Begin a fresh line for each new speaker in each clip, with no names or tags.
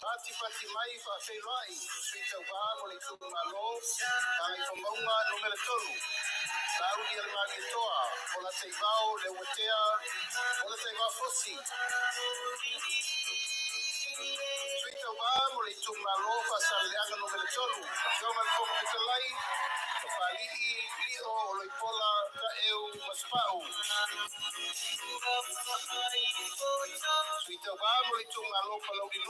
Patipati mai faafeiloai Sui Tauva mo le itumalo Gagaifomauga Nu.3, Laauli a le Malietoa, Polataivao Leuatea, Polataivao Fosi. Sui Tauva mo le itumalo Faasaleleaga Nu.3, Afioga i le Fofoga Fetalai, Papalii Lio Oloipola Taeu Masepau. Sui Tauva mo le itumalo Palauli 2,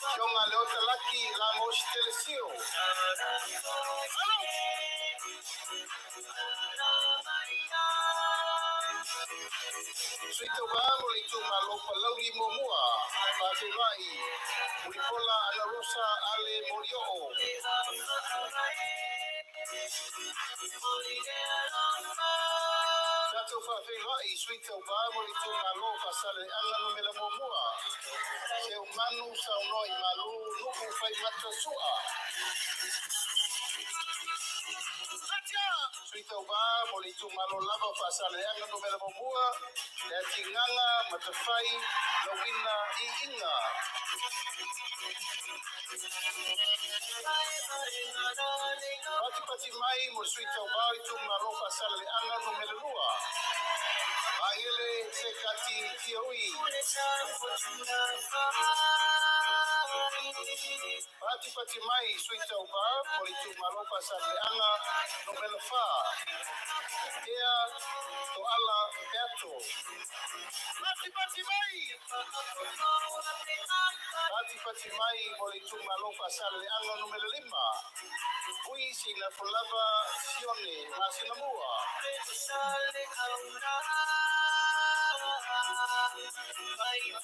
Afioga Leota Laki Lamos Telesio. Sui Tauva mo le itumalo Palauli Muamua, Faafeiloai Mulipola Anarosa Ale Molioo. Tatou faafeiloai Sui Tauva mo le itumalo Faasaleleaga Numera Muamua, Seumanu Saunoa i Malu Nu'u Faimata Su'a. Sui Tauva mo le itumalo lava o Faasaleleaga Numera Muamua, Leatigaga Matafai Lauina Iiga. Patipati mai mo le Sui Tauva o le itumalo Faasaleleaga Numera 2, Vaele Sekati Fiaui. Patipati mai Sui Tauva mo le itumalo Faasaleleaga Numera 4, Tea Toala Peato. Patipati mai! Patipati mai mo le itumalo Faasaleleaga Numera 5, Vui Sinafolava Sione Masinamua.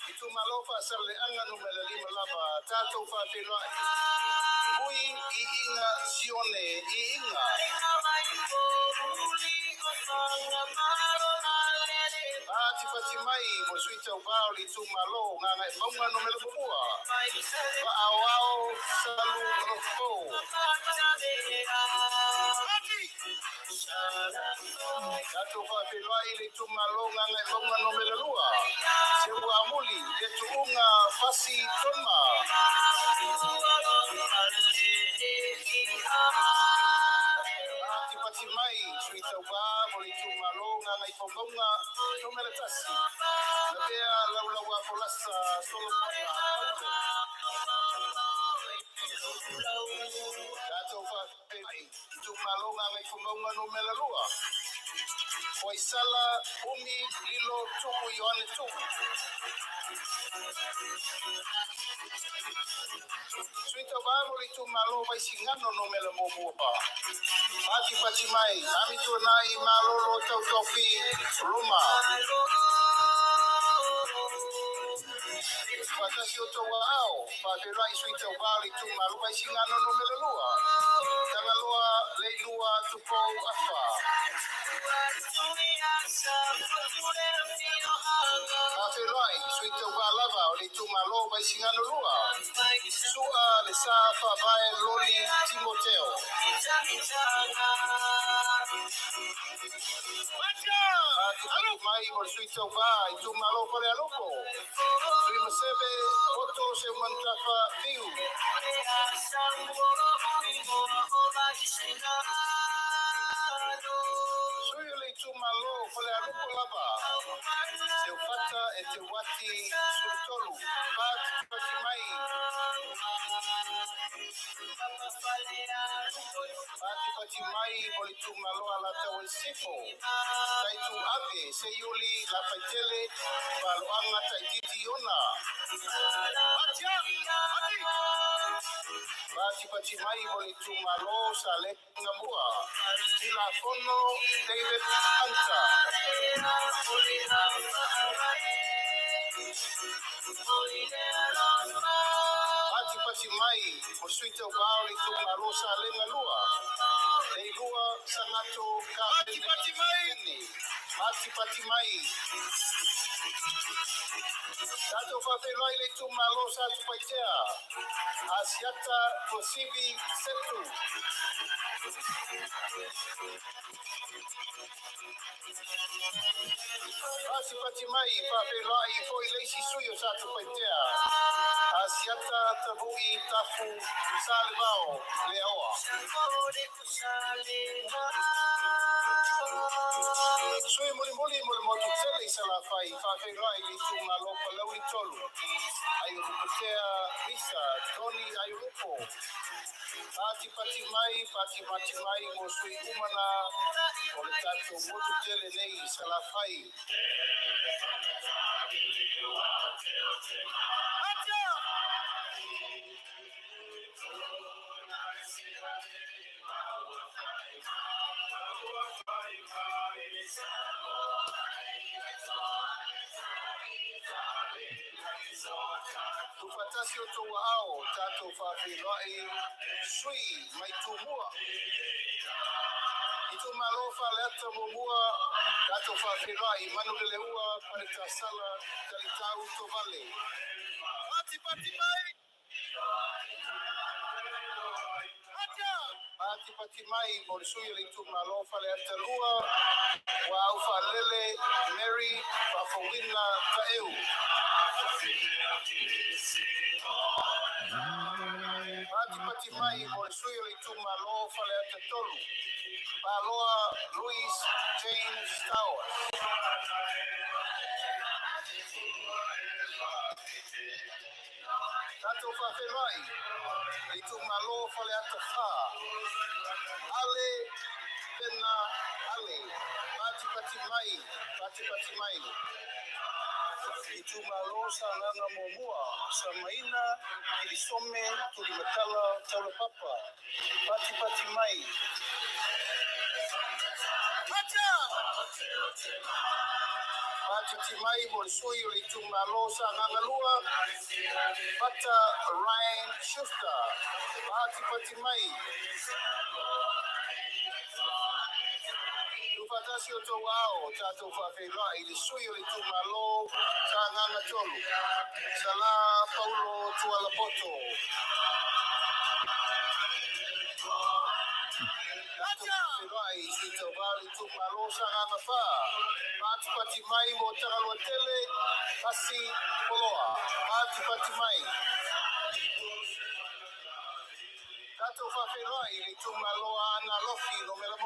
Itumalo Faasaleleaga Numera 5 lava, tatou faafeiloai Vui Iiga Sione Iiga. Patipati mai mo le Sui Tauva o le itumalo Gagaemauga Numera 1, Vaaoao Salu Lofo. Tatou faafeiloai i le itumalo Gagaemauga Numera 2, Seuamuli le Tuuga Fasi Toma. Patipati mai Sui Tauva mo le itumalo Gagaifomauga Numera 1, Lavea Laulauafolasa Solomona Paulo. Tatou faafeiloai itumalo Gagaifomauga Numera 2, Foaisala Umi Lilo Tu'u Ioane Tu'u. Sui Tauva mo le itumalo Vaisigano Numera 1, Patipati mai Amituanai Malolo Tautofi Roma. Faatasi o outou aao, faafeiloai Sui Tauva o le itumalo Vaisigano Numera 2, Tagaloa Leilua Tupou Afa. Faafeiloai Sui Tauva lava o le itumalo Vaisigano 2, Su'a Le Sa Faavae Loli Timoteo. Patipati mai mo le Sui Tauva itumalo Falealupo, Tuimaseve Poto Seumanutafa Fiu. Sui o le itumalo Falealupo lava, Seufata Eteuati Sulutolu. Patipati mai. Patipati mai mo le itumalo Alataua i Sisifo, Taitu Ave Seiuli Lafaitele Valoaga Taititi Iona. Patipati mai mo le itumalo Salega Mua, Tilafono David Hunter. Patipati mai mo le Sui Tauva o le itumalo Salega 2, Leilua Sagato Kapene. Pati mai. Tatou faafeiloai i le itumalo sa Satupaitea, Asiata Tuasivi Setu. Patipati mai faafeiloai foi le isi sui o Satupaitea, Asiata Tavui Tafu Salevao Leaoa. Sui mulimuli mo le motu tele i Salafai, faafeiloai i le itumalo Palauli 3, Aiolupotea Misa Tony Aiolupo. Patipati mai, patipati mai mo sui umana o le tatou motu tele nei i Salafai. Tufatasi o tou aao, tatou faafeiloai sui mai Tumua. Itumalo Faleata 1, tatou faafeiloai Manuleleua Paletasala Talitau Tovale. Pati mai. Pati mai mo le sui o le itumalo Faleata 2, ua au faalele Mary Faafouina Taeu. Pati mai mo le sui o le itumalo Faleata 3, Paloa Louis James Towers. Tatou faafeiloai le itumalo Faleata 4, Ale Pena Ale. Patipati mai, patipati mai. Itumalo Sagaga 1, Samaina Kirisome Tulimatala Taulapapa. Patipati mai. Patipati mai mo le sui o le itumalo Sagaga 2, Pata Ryan Schuster. Patipati mai. Tufatasi o tou ao, tatou faafeiloai i le sui o le itumalo Sagaga 3, Sala Paulo Tualapoto. Tatou faafeiloai i sui tauva o le itumalo Sagaga 4, Patipati mai mo Tagaloa Tele, Pasi Poloa. Patipati mai. Tatou faafeiloai i le itumalo Aana Alofi numera 1.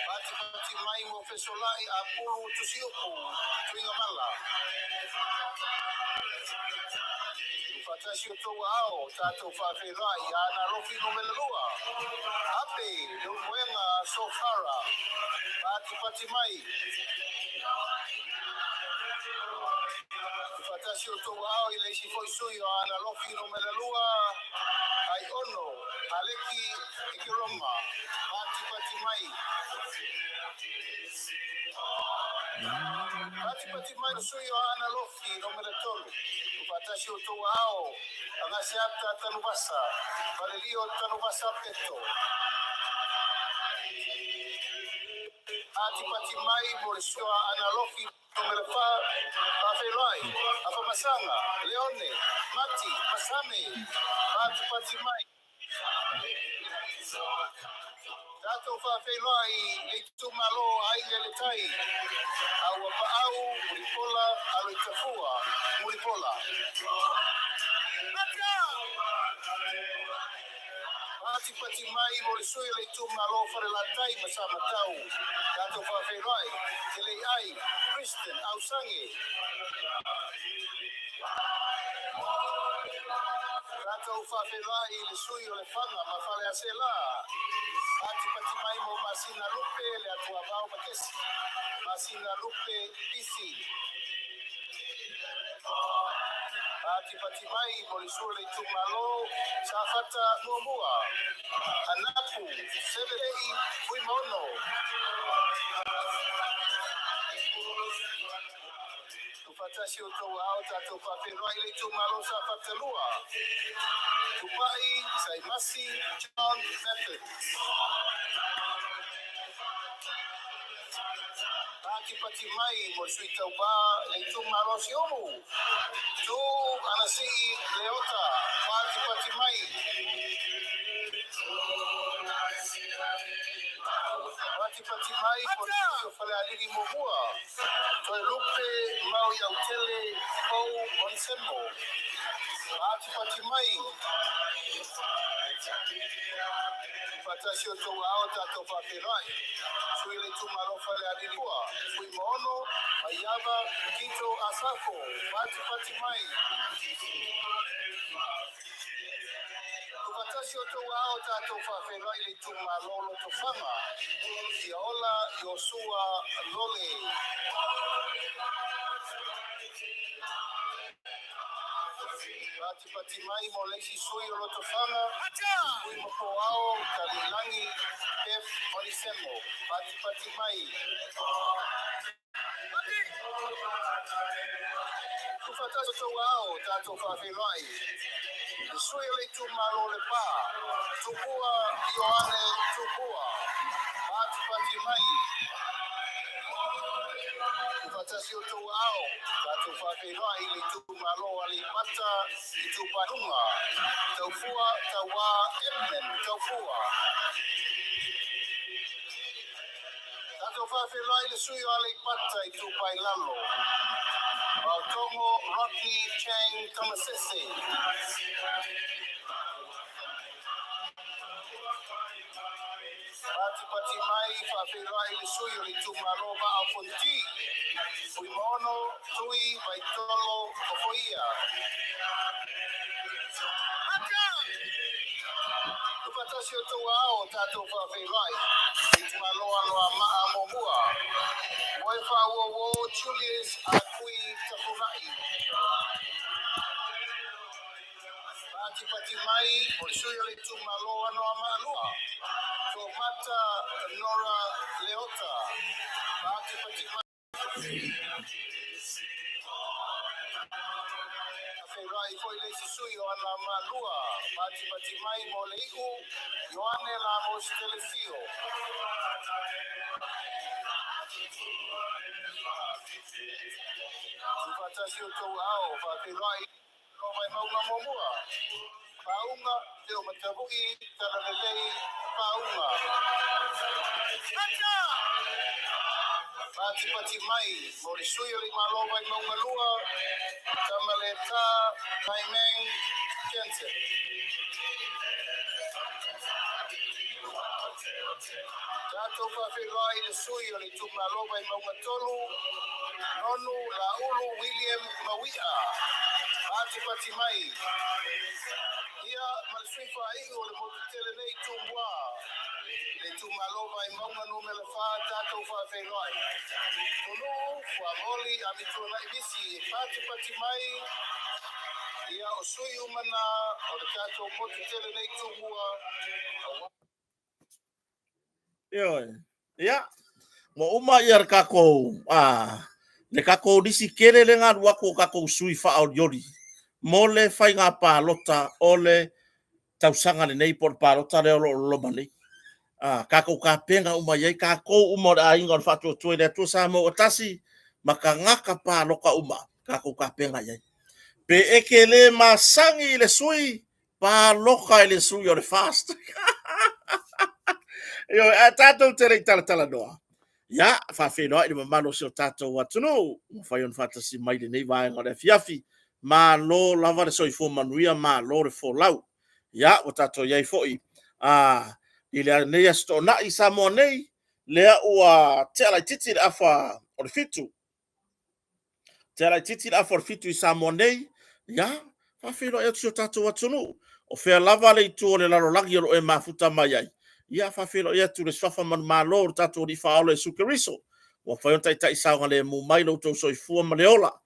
Patipati mai mo Fesolai Apulu Tusiupu Tuigamala. Tufatasi o tou aao, tatou faafeiloai Aana Alofi numera 2. Ape Leulumoega Sofara. Patipati mai. Tufatasi o tou aao i le isi foi sui o Aana Alofi numera 2, Aiono Aleki Ekeroma. Patipati mai. Patipati mai le sui o Aana Alofi numera 3. Tufatasi o tou aao, Agaseata Tanuvasa, Valelio Tanuvasa Peto. Patipati mai mo le sui o Aana Alofi numera 4, Faafeiloai, Afamasanga, Leone, Mati, Masame. Patipati mai. Tatou faafeiloai le itumalo Aiga i le Tai, Aua Paau, Mulipola, Aloitafua, Mulipola. Patipati mai mo le sui o le itumalo Falelatai ma Samatau, tatou faafeiloai Teleiai Kristen Ausange. Tatou faafeiloai i le sui o Lefaga ma Faleaseela. Patipati mai mo Masina Lupe le Atuavao Makesi, Masina Lupe Pisi. Patipati mai mo le sui o le itumalo Safata 1, Anapu Sevelei Fuimaono. Tufatasi o tou aao, tatou faafeiloai le itumalo Safata 2, Tupai Saimasi John Method. Patipati mai mo le sui tauva i le itumalo o Siumu. Tu Anasii Leota. Patipati mai. Patipati mai mo le sui o Falealili muamua. Toelupe Maoiautele Pou Onisemo. Patipati mai. Faatasi o outou aao tatou faafeiloai. Sui o le itumalo o Falealili 2, Fuimaono, Maiava, Tito Asafo, patipati mai. Tuufaatasi o outou aao tatou faafeiloai i le itumalo o Lotofaga, Fiaola Iosua Lole. Patipati mai mo le isi sui o Lotofaga, Tuimapoao Taliilagi F. Onisemo. Patipati mai. Tuufaatasi o outou aao tatou faafeiloai i sui o le itumalo o Lepa, Tupua Ioane Tupua. Patipati mai. Tuufaatasi o outou aao tatou faafeiloai i le itumalo o Aleipata Itupa i Luga, Taufua Tauā Edmund Taufua. Tatou faafeiloai i le sui o Aleipata Itupa i Lalo, Vaotogo Rocky Chang Tamasese. Patipati mai faafeiloai i le sui o le itumalo Vaa o Fonoti, Fuimaono Tui Vaitolo Ofoia. Tuufaatasi o outou aao tatou faafeiloai i le itumalo Anoamaa muamua, Moefaauouo Julius Akui Tafunai. Patipati mai o le sui o le itumalo Anoamaa 2, Toomata Nora Leota. Patipati mai. Feiloai foi le isi sui o Anoamaa 2, patipati mai mo le iu, Ioane Lamos Telesio. Tuufaatasi o outou aao, faafeiloai. O Vaimauga muamua, Paauga, Te Omatavui, Talalelei, Paauga. Patipati mai mo le sui o le Malo Vaimauga 2, Tamaleta Taimeng Jensen. Tatou faafeiloai i le sui o le itumalo Vaimauga 3, Nonu Laulu William Maui'a. Patipati mai. Ia ma le sui faaiu o le motu tele nei Tumua i le itumalo Vaimauga numera 4, tatou faafeiloai. Tunuu Fuamoli Amituanai Misi e patipati mai. Ia o sui uma na o le tatou motu tele nei Tumua.
Ioe. Ia, ua uma ia le tatou, a, le tatou lisi tele lea na alu atu o tatou sui faaolioli mo le faiga palota o le tausaga lenei po o le palota lea o lo o loma nei. A, tatou tapena uma i ai, tatou uma o le aiga o le Faatuatua i le Atua Samoa ua tasi ma tagata palota uma, tatou tapena i ai. Pe e te le masani i le sui, palota i le sui o le FAST. Ioe, ae tatou te le i talatalanoa. Ia, faafeiloai i le mamalu o si o tatou atunuu, ua mafai ona faatasi mai i lenei vaega o le afiafi. Malo lava le soifua manuia, malo le folau. Ia, ua tatou i ai foi i lenei Aso Toonai i Samoa nei, lea ua tea laitiiti le afa o le 7. Tea laitiiti le afa o le 7 i Samoa nei, ia, faafeiloai atu si o tatou atunuu. O fea lava le itu o le lalolagi o lo o e mafuta mai ai, ia, faafeiloai atu i le suafa manumalo o le tatou Alii Faaola Iesu Keriso, ua mafai ona taitai saogalemu mai lo outou soifua ma le ola.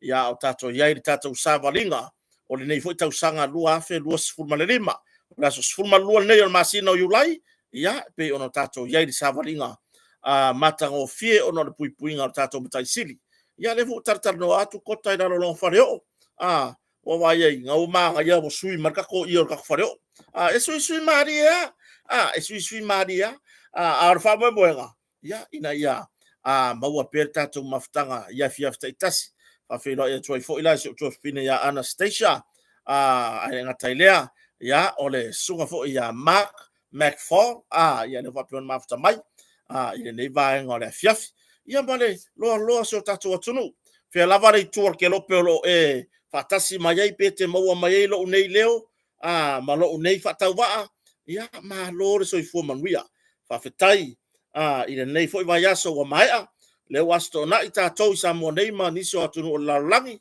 Ia, a o tatou i ai i le tatou savaliga o lenei foi tausaga 2025. O le aso 12 lenei o le masina o Iulai, ia, e pei ona tatou i ai i le savaliga matagofie ona o le puipuiga o le tatou Matai Sili. Ia, lea foi ua talatalanoa atu Kota i lalo o lona faleoo. Ua vaai ai, na ua manaia ua sui mai le tatou ie o le tatou faleoo. E suisui malie lava, e suisui malie lava. A o le faamoemoega, ia, ina ia a maua pea le tatou mafutaga i afiafi taitasi. Faafeiloai atu ai foi la i si ou tuafafine ia Anastasia, a e le gata i lea, ia, o le susuga foi ia Mark McFall, ia lea faapea ona mafuta mai i lenei vaega o le afiafi. Ia ma le loaloa o si o tatou atunuu. Fea lava le itu o le kelope o lo o e faatasi mai ai pe te maua mai ai lou nei leo ma lou nei faatauvaa, ia malo le soifua manuia. Faafetai i lenei foi vaiaso ua maea, lea ua Aso Toonai tatou i Samoa nei ma nisi o atunuu o le lalolagi,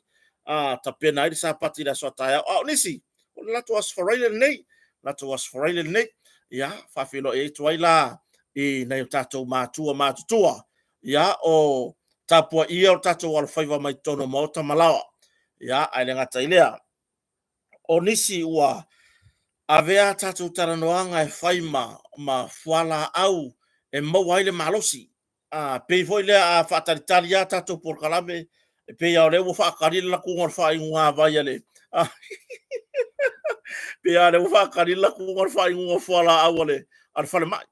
tapena ai le Sapati i le aso a taeao. A o nisi, o le latou Aso Faraile lenei, latou Aso Faraile lenei. Ia, faafeiloai atu ai la i nai o tatou matua matutua, ia, o tapuaia o tatou alofaiva mai totonu o maota ma laoa. Ia, ae le gata i lea, o nisi ua avea a tatou talanoaga e fai ma fualaau e maua ai le malosi. A pei foi lea a faatalitali lava tatou polokalame, e pei lava o lea ua faatali le latuga o le faainuga vai a le pei lava o lea ua faatali le latuga o le faainuga o fualaau a le falemai.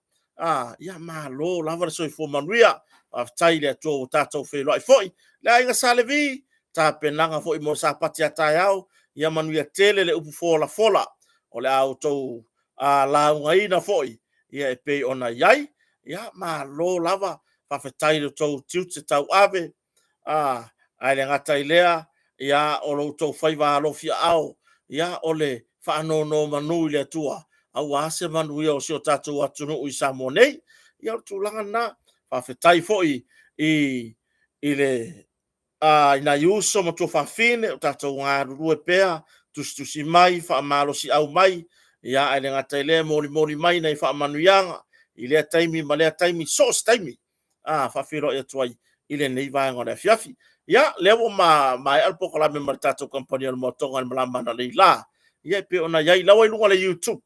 Ia malo lava le soifua manuia. Faafetai i le Atua ua tatou feiloai foi. Le aiga Sa Levi, tapenaga foi mo Sapati a taeao, ia manuia tele le upu folafola o le a outou laugaina foi ia e pei ona i ai. Ia malo lava, faafetai i lo outou tiute tauave, ae le gata i lea, ia o lo outou faiva alofiaao, ia o le faanonomanu i le Atua aua se manuia o si o tatou atunuu i Samoa nei. Ia o le tulaga lena. Faafetai foi i le i nai uso ma tuafafine o tatou galulue pea, tusitusi mai, faamalosiau mai, ia ae le gata i lea, molimoli mai nai faamanuiaga i lea taimi ma lea taimi, so o se taimi, faafeiloai atu ai i lenei vaega o le afiafi. Ia, lea ua maea le polokalame ma le tatou kamupani o le Moatoga i le malama analeila, ia e pei ona i ai la ua i luga o le YouTube,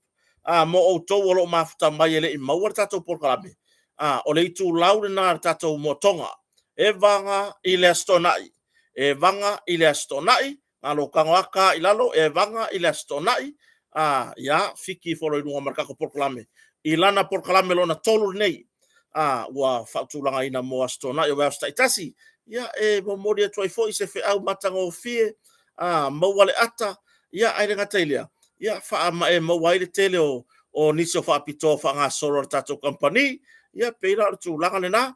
mo outou o lo o mafuta mai e le i maua le tatou polokalame, o le itulau lena a le tatou Moatoga, e vaga i le Aso Toonai, e vaga i le Aso Toonai, nalo tago ata i lalo, e vaga i le Aso Toonai, ia, fiki ifo loa i luga ma le tatou polokalame, i lana polokalame lona 3 lenei, ua faatulagaina mo Aso Toonai o vaiaso taitasi. Ia, e momoli atu ai foi se feau matagofie, maua le ata, ia, ae le gata i lea, ia faamae maua ai le tele o nisi o faapitoa faagasolo a le tatou kamupani. Ia, pei la o le tulaga lena,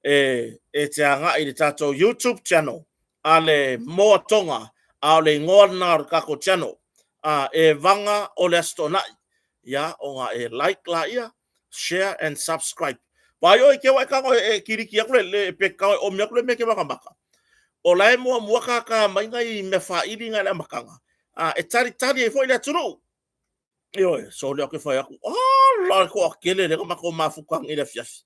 e te agai i le tatou YouTube channel a le Moa Tonga, a o le igoa lena o le tatou channel, e Vaga o le Aso Toonai. Ia, ona e like laia, share and subscribe. Vaai oi ke wa e tago e kiliki atu le pe tago e omi atu le mea ke makamaka. O la e muamua tata mai nai mea faili ngai le amataga. E talitali ai foi le atunuu. Ioe, so lea ke fai atu, ala le toatele lea na matou mafuta nei i le afiafi.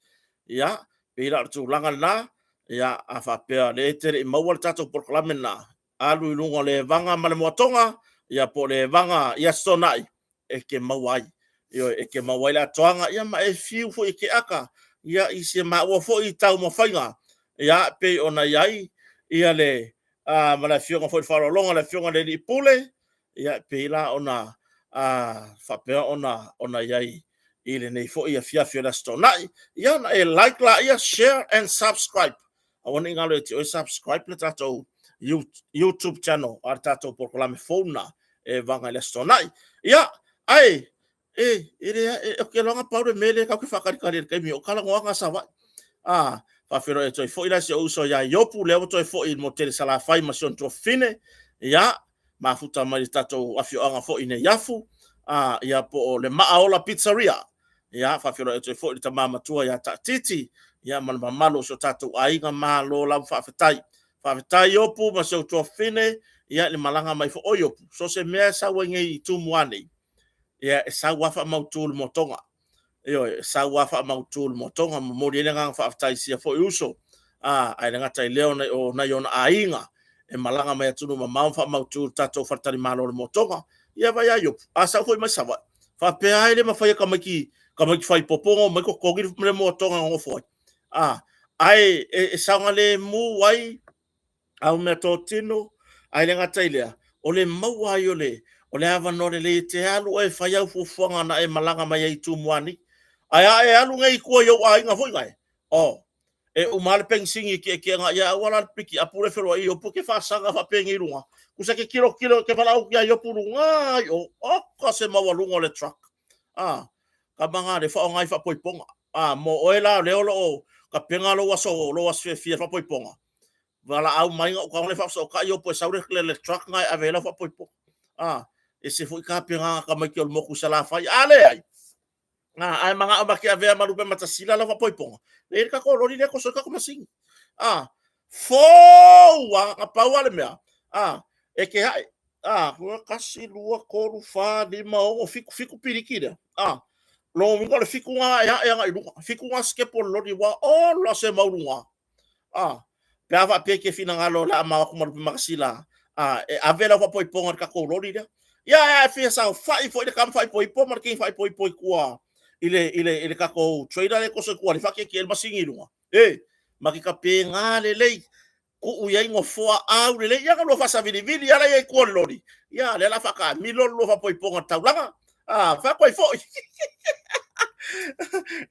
Ia, pei la o le tulaga lena, ia, a faapea o lea e te le i maua le tatou polokalame lena, alu i luga o le Vaga ma le Moatoga, ia po o le Vaga i Aso Toonai, e te maua ai. Ioe, e te maua ai le atoaga, ia ma e fiu foi e te aka, ia, i si maua foi taumafaiga, ia, pei ona i ai, ia le, ma le afioga foi i le faaaloaloga, le afioga i le Alii Pule, ia, pei la ona faapea ona i ai i lenei foi afiafi o le Aso Toonai. Ia, ona e like laia, share and subscribe. Aua ne i galo ia te oe subscribe le tatou YouTube channel a le tatou polokalame fou lena e vaga i le Aso Toonai. Ia, ae, e, e le, e, o ke loga pau le mea lea tatou te faatalitali ai i le taimi o talanoaga a Savaii. Faafeiloai atu ai foi la i si ou uso ia Iopu, lea ua toe foi i le motu tele i Salafai ma si ona tuafafine. Ia, mafuta mai le tatou afioaga foi i Neiafu, ia po o le Maaola Pizzeria. Ia, faafeiloai atu ai foi i le tama matua ia Taatiti, ia ma le mamalu o si o tatou aiga, malo lava faafetai. Faafetai Iopu ma si ou tuafafine, ia i le malaga mai foi. O Iopu, so o se mea e sau ai nei i Tumua nei, ia e sau lava faamautu i le moatoga. Ioe, e sau lava faamautu i le moatoga, momoli ai le agaga faafetai i sia foi uso, ae le gata i lea o nai ona aiga e malaga mai atunuu mamao ma faamautu i le tatou faletalimalo o le moatoga. Ia vai a Iopu, a sau foi mai Savaii, faapea ai le mafai e tamaiti tamaiti fai popo ona omai totogi le moatoga e nonofo ai. Ae e saogalemu ai au meatotino, ae le gata i lea, o le maua ai o le avanoa lelei e te alu oe e fai au fuafuaga na e malaga mai ai i Tumua nei. Ae a e alu nei i tua i ou aiga foi nae, oh, E uma le penisini i tietiega ia aua la le piki apu le feloai i Iopu ke faasaga faapenei i luga. Tusa ke tilotilo ke valaau ia Iopu luga i o. Oka se maualuga o le truck. A, tama na le faaaoga i faapoipoga. A, mo oe la o lea o lo o tapena lou aso, lou aso fiafia i faapoipoga, valaau mai na uta le faafesootai Iopu e sau le, le, le truck na e ave ai lau faapoipoga. A, ese foi tapenaga a tamaiti o le motu i Salafai. A leai, a, ae manao ma te avea ma lupematasila lau faapoipoga, e i le tatou loli lea e toso ai tatou masini. A, fou lava, na pau lava le mea, a, e te ae, a, 1, 2, 3, 4, 5, 6, 7, 7 piliki lea, a, lona uiga o le 7 lena e ae agai i luga, 7 na sitepu o le loli, ua ola se mau luga. A, pe a faapea e te finagalo o le a ma o atu ma lupematasila, a, e ave lau faapoipoga i le tatou loli lea. Ia, a e fia saofai foi le tama faaipoipo ma le teine faaipoipo i tua i le, i le, i le tatou trailer lea e toso i tua, le faatietie ai le masini i luga. E, ma ke tapena lelei, tuu i ai nofoa au lelei, ia na lua faasavilivili lava la i ai i tua o le loli. Ia, lea o le a faataamilo le lua faapoipoga i le taulaga. A, fai atu ai foi.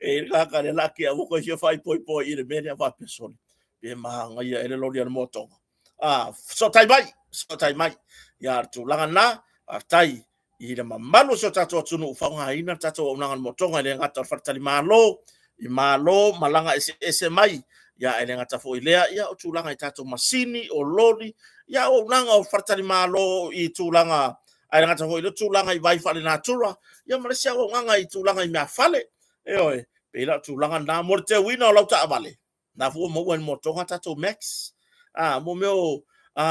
E le kaka lea la kia ua koe fia faaipoipo i le mea lea faapea sole. Pe manaia e le loli a le moatoga. A, fesootai mai, fesootai mai. Ia, le tulaga lena, faafetai i le mamalu o si o tatou atunuu faaaogaina le tatou auaunaga a le moatoga e le gata o le faletalimalo, i malo malaga eseese mai, ia e le gata foi i lea, ia o tulaga i tatou masini, o loli, ia auaunaga o faletalimalo i tulaga, ae le gata foi i lea tulaga i vai faalenatura, ia ma le isi auaunaga i tulaga i meafale. Ioe, pei la o tulaga na mo le teuina o lau taavale, na foi ua maua e le moatoga tatou Macs. A, mo mea o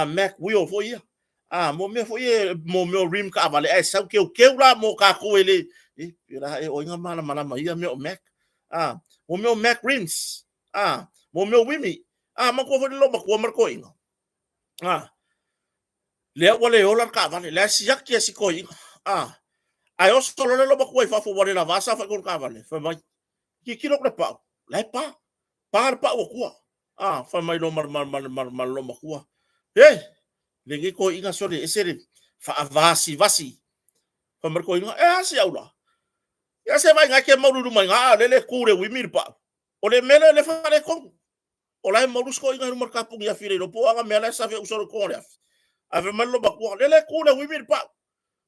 Mac wheel foi ia. A, mo mea foi ia, mo mea o rim taavale, ae sau teuteu la mo tatou e le, e, la e o ai na malamalama i ia mea o Mac. A, mo mea o Mac rims. A, mo mea o wimi. A, manatua foi le loomatua ma le toeaina. A, lea ua le ola le taavale, lea siaki e si toeaina. A, ae oso loa le loomatua i fafo ua le lava saofai i totonu o le taavale, fai mai, tilotilo atu le pau, la e pa. Pa le pau o tua. A, fai mai loa ma, ma, ma, ma, ma le loomatua. E, lenei toeaina sole, ese le faavasivasi. Fai mai le toeaina, e a si au la? Ia se vaai e te maulu i luma i ina, a o lele e tu le uimi le pau. O le mea lea le faaletonu. O la e maulu si toeaina i luma o le kapuni afi le iloa po o ana mea la e save uso le totonu o le afi. Ae fai mai le loomatua, lele e tu le uimi le pau.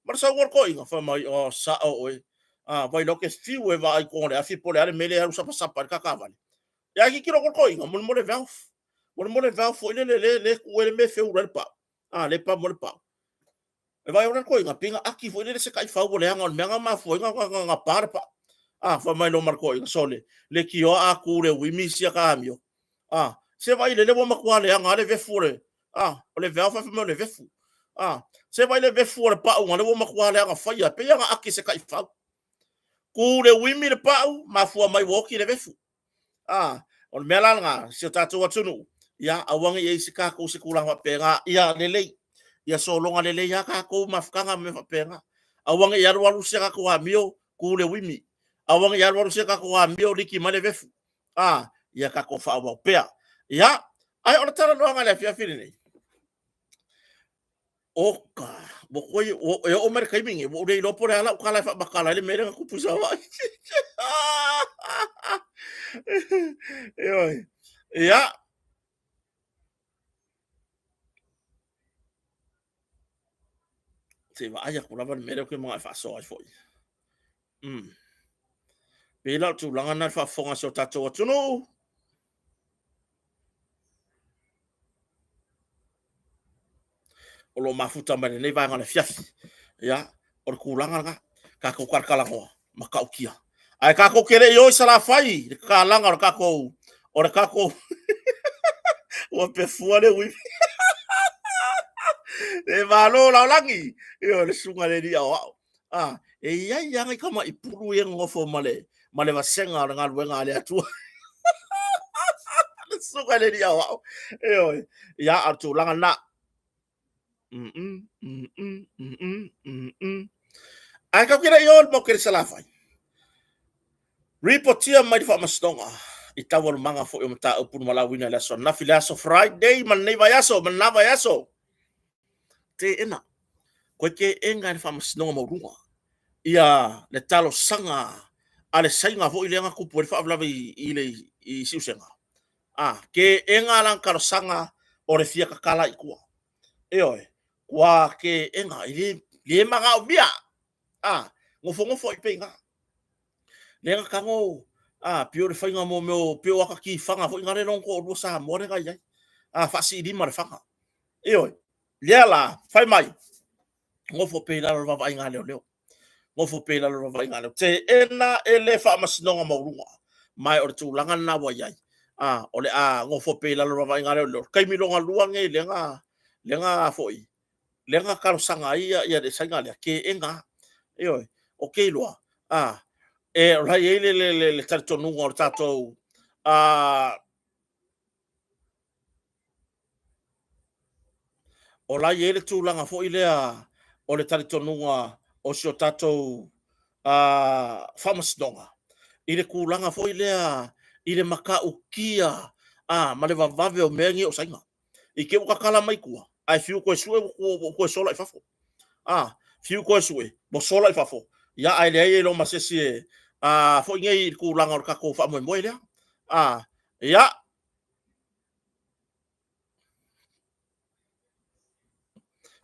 Ma le saunoa le toeaina, fai mai, oh, sao oe. A, vai loa ke fiu e vaai i totonu o le afi po o le a le mea lea e alu sapasapa ai le taavale. Ia ae tilotilo atu le toeaina, molemole valve. Molemole valve foi lele le, le tuu ai le mea e feula ai le pau. A, le pamu ai le pau. E vaai atu le toeaina, pei na aki foi lele se taifau ua leaga, o le mea na mafua ai na, na pa le pau. A, fai mai loa ma le toeaina, sole, leitioa a tu le uimi sia ta amio. A, se vaai lele ua matua leaga lava le vefu o le, a, o le valve fai mai o le vefu. A, se vaai le vefu o le pau na lea ua matua leaga faia, pei lava na aki e se taifau. Tu le uimi le pau, mafua mai ua oti le vefu. A, o le mea la lena, si o tatou atunuu, ia, aua ne i i ai se tatou se tulaga faapena, ia lelei, ia sologa lelei lava tatou mafutaga ma mea faapena. Aua ne i alu alu se tatou amio, tu le uimi. Aua ne i alu alu se tatou amio, liki mai le vefu. A, ia tatou faaauau pea. Ia, ae o le talanoaga i le afiafi lenei, Oka, ua koe, e oo mai le taimi nei, ua ou le iloa po o le a lau tala e faamatala ai le mea lea na tupu i Savaii. Ioe. Ia. Se i vaai atu lava le mea lea ou te manao e faasoa ai foi. Pei la o le tulaga lena i le faafofoga a si o tatou atunuu. O lo o mafuta mai lenei vaega o le afiafi. Ia, o le tulaga lena, tatou talatalanoa matautia. Ae tatou te le i o i Salafai i le tatalaga o le tatou, o le tatou ua pefua le uivi. E malo Laolagi, ioe, le susuga i le alii aoao. A, e i ai lava nai tamai pulu ia e nonofo ma le, ma le vasega o le galuega a le Atua. Le susuga i le alii aoao. Ioe, ia, a o le tulaga lena. Ae tatou te le i o i le motu i le Salafai. Ripotia mai le Faamasinoga i taualumaga foi o mataupu na valaauina i le aso ananafi, le aso Friday ma lenei vaiaso ma lena vaiaso. Teena, koe teena e le Faamasinoga Maualuga ia le talosaga a le Saina foi lea na tupu ai le faalavelave i, i, i Siusega. A, ke ega lana talosaga o le fia tatala i tua. Ioe, ua ke ega, e le, le manaomia. A, nofonofo ai pea i ina. Le na tago, a, pei o le faiga mo mea o, pei o ata tifaga foi na le lona toalua Samoa lea na i ai. A, faasiilima le faga. Ioe, lea la, fai mai, nofo pea i lalo o le vaavaaiga a leoleo. Nofo pea i lalo o le vaavaaiga a leoleo. Teena e le Faamasinoga Maualuga. Ma o le tulaga lena ua i ai. A, o le a nofo pea i lalo o le vaavaaiga a leoleo. O le taimi lona lua lenei lea na, lea na foi, lea na talosaga ai ia le saiga lea, teena lava. Ioe, ou te iloa, a, e, o la e i ai le talitonuga o le tatou, a, o la e i ai le tulaga foi lea o le talitonuga o si o tatou faamasinoga i le tulaga foi lea i le matautia ma le vavave o mea nei o saiga. I te i ua tatala mai tua, ae fiu toe sue ua toe sola i fafo. A, fiu toe sue, ua sola i fafo. Ia, ae leai e iloa ma se isi e, a, foi nei i le tulaga o le tatou faamoemoe lea. A, ia,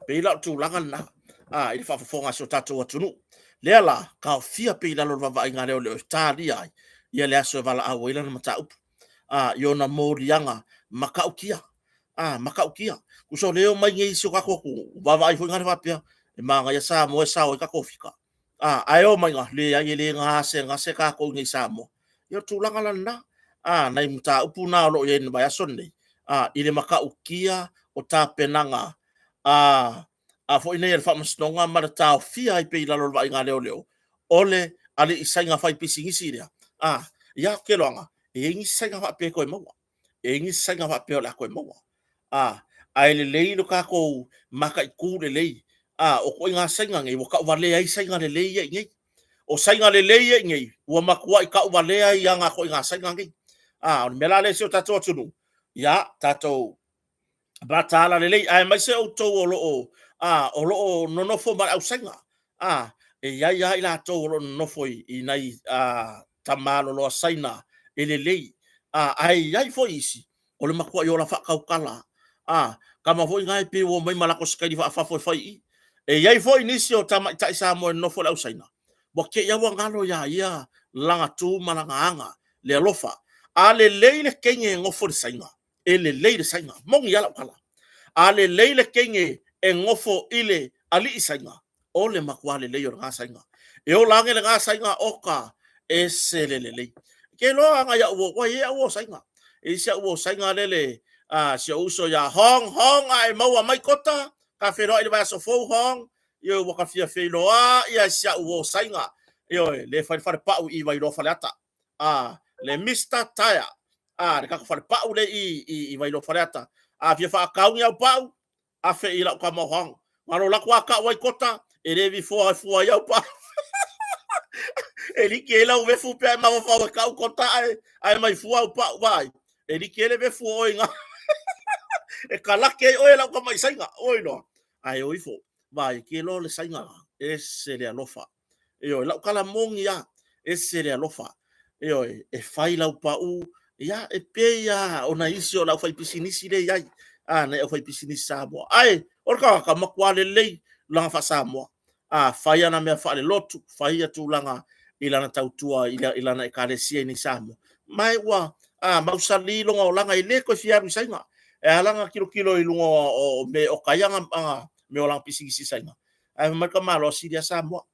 Pei la o le tulaga lena a, i le faafofoga a si o tatou atunuu. Lea la, taofia pea i lalo o le vaavaaiga a leoleo e talia ai ia le aso e valaau ai lana mataupu a, i ona moliaga matautia. A, matautia. Tusa o lea e omai nei i si o tatou atunuu, vaavaai foi na le faapea, e manaia Samoa e sao ai tatou fika. A, ae o mai na, leai e le gasegase tatou i nei i Samoa. Ia o le tulaga la lena, a, nai mataupu na o lo o i ai i le vaiaso lenei, a, i le matautia o tapenaga a, a foi nei a le Faamasinoga ma le taofia ai pea i lalo o le vaaiga a leoleo o le alii saiga faipisinisi lea. A, ia, ou te iloaina, e i ai nisi saiga faapea e toe maua. E i ai nisi saiga faapea o le a toe maua. A, ae lelei lo tatou mataitu lelei. A, o ituaiga saiga nei, ua tauvalea ai saiga lelei ia i inei. O saiga lelei ia i inei, ua matuai tauvalea ai aga ituaiga saiga nei. A, o le mea la lea i si o tatou atunuu, ia, tatou mataala lelei, aemaise outou o lo o, a, o lo o nonofo ma le ausaiga. A, e i ai lava i latou o lo o nonofo i, i nai a, tamaloloa Saina e lelei, a, ae i ai foi isi o le matuai ola faatautala. A, tama foi na e pei ua omai ma latou sikaili faafafo e fai i i. E i ai foi nisi o tamaitai Samoa e nonofo i le ausaina, ua te i lava ua galo iā ia lana tu ma lana aga, le alofa. A lelei le teine e nofo i le Saina, e lelei le Saina. Moni lava lau tala. A lelei le teine e nofo i le alii Saina, o le matua lelei o lena saiga. E ola ane lena saiga oka ese le lelei. Ke loa anga ia uo, ua ia uo saiga. E isi uo saiga lele a si o uso ia Hong Hong a e maua mai kota, ka wheroa i le vaiaso fou Hong, ioe ua ka fia feiloa ia si au uo saiga. Ioe, le whare whare pau i Wairoa Faleata. A, le Mr. Tire. A, le kako whare pau le i, i, i Wairoa Faleata. A, fia whaakaungi au pau, afe i lau tama o Ngaro lako a kau ai kota, e le vifoa e fua i au pa. e liki e lau vefu pea e mawawhau e kau kota ae, ae mai fua au pau vai. E liki e le vefu o oe ngā. e kalake ai oe lau tama i sainga, oi noa. Ae o ifo, vai, ke lo le sainga la, e se le alofa. Ioe, lau tala moni lava, ese le alofa. Ioe, e fai lau pau, ia, e pei lava o nai isi o le aufaipisinisi lea e i ai, a, nai aufaipisinisi Samoa. Ae, o le tagata, matua lelei lana faa-Samoa. A, fai ana mea faalelotu, fai ia tulaga i lana tautua i, i lana ekalesia i nei Samoa. Ma e ua a, mausali lona olaga e le toe fia alu i Saina. E ala ona tilotilo i luga o, o me o kai aga, aga mea o lana pisinisi i Saina. Ae fai mai le tamaloa sili a Samoa.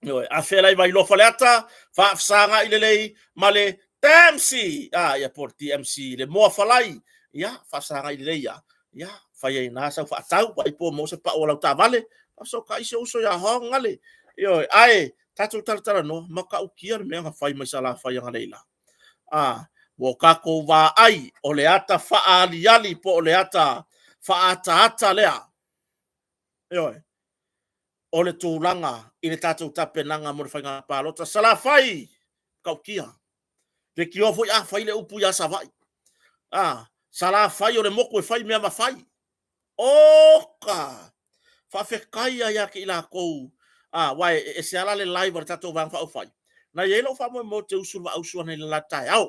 Ioe, a fea la i Vailoa Faleata, faafesagai lelei ma le TMC. Ah, ia po le TMC, le moa falai. Ia, faafesagai lelei ia. Ia, fai ai na sau faatau, ai po mo se pau o lau taavale. Faafesootai si ou uso ia Hong Ngale. Ioe, ae tatou talatalanoa, matautia le mea na fai mai Salafai analeila. Ah, ua tatou vaai o le ata faaaliali po o le ata faaataata lea. Ioe. O le tulaga i le tatou tapenaga mo le faiga palota. Salafai, matautia. Leitioa foi a fai le upu ia Savaii. A, Salafai o le motu e fai mea ma fai. Oka! Faafetai lava ia te i latou, a, aua e ese lava la le live a le tatou Vaega Faaupufai. Na i ai lou faamoemoe ou te usu i le Vaa Usu analeila i le taeao.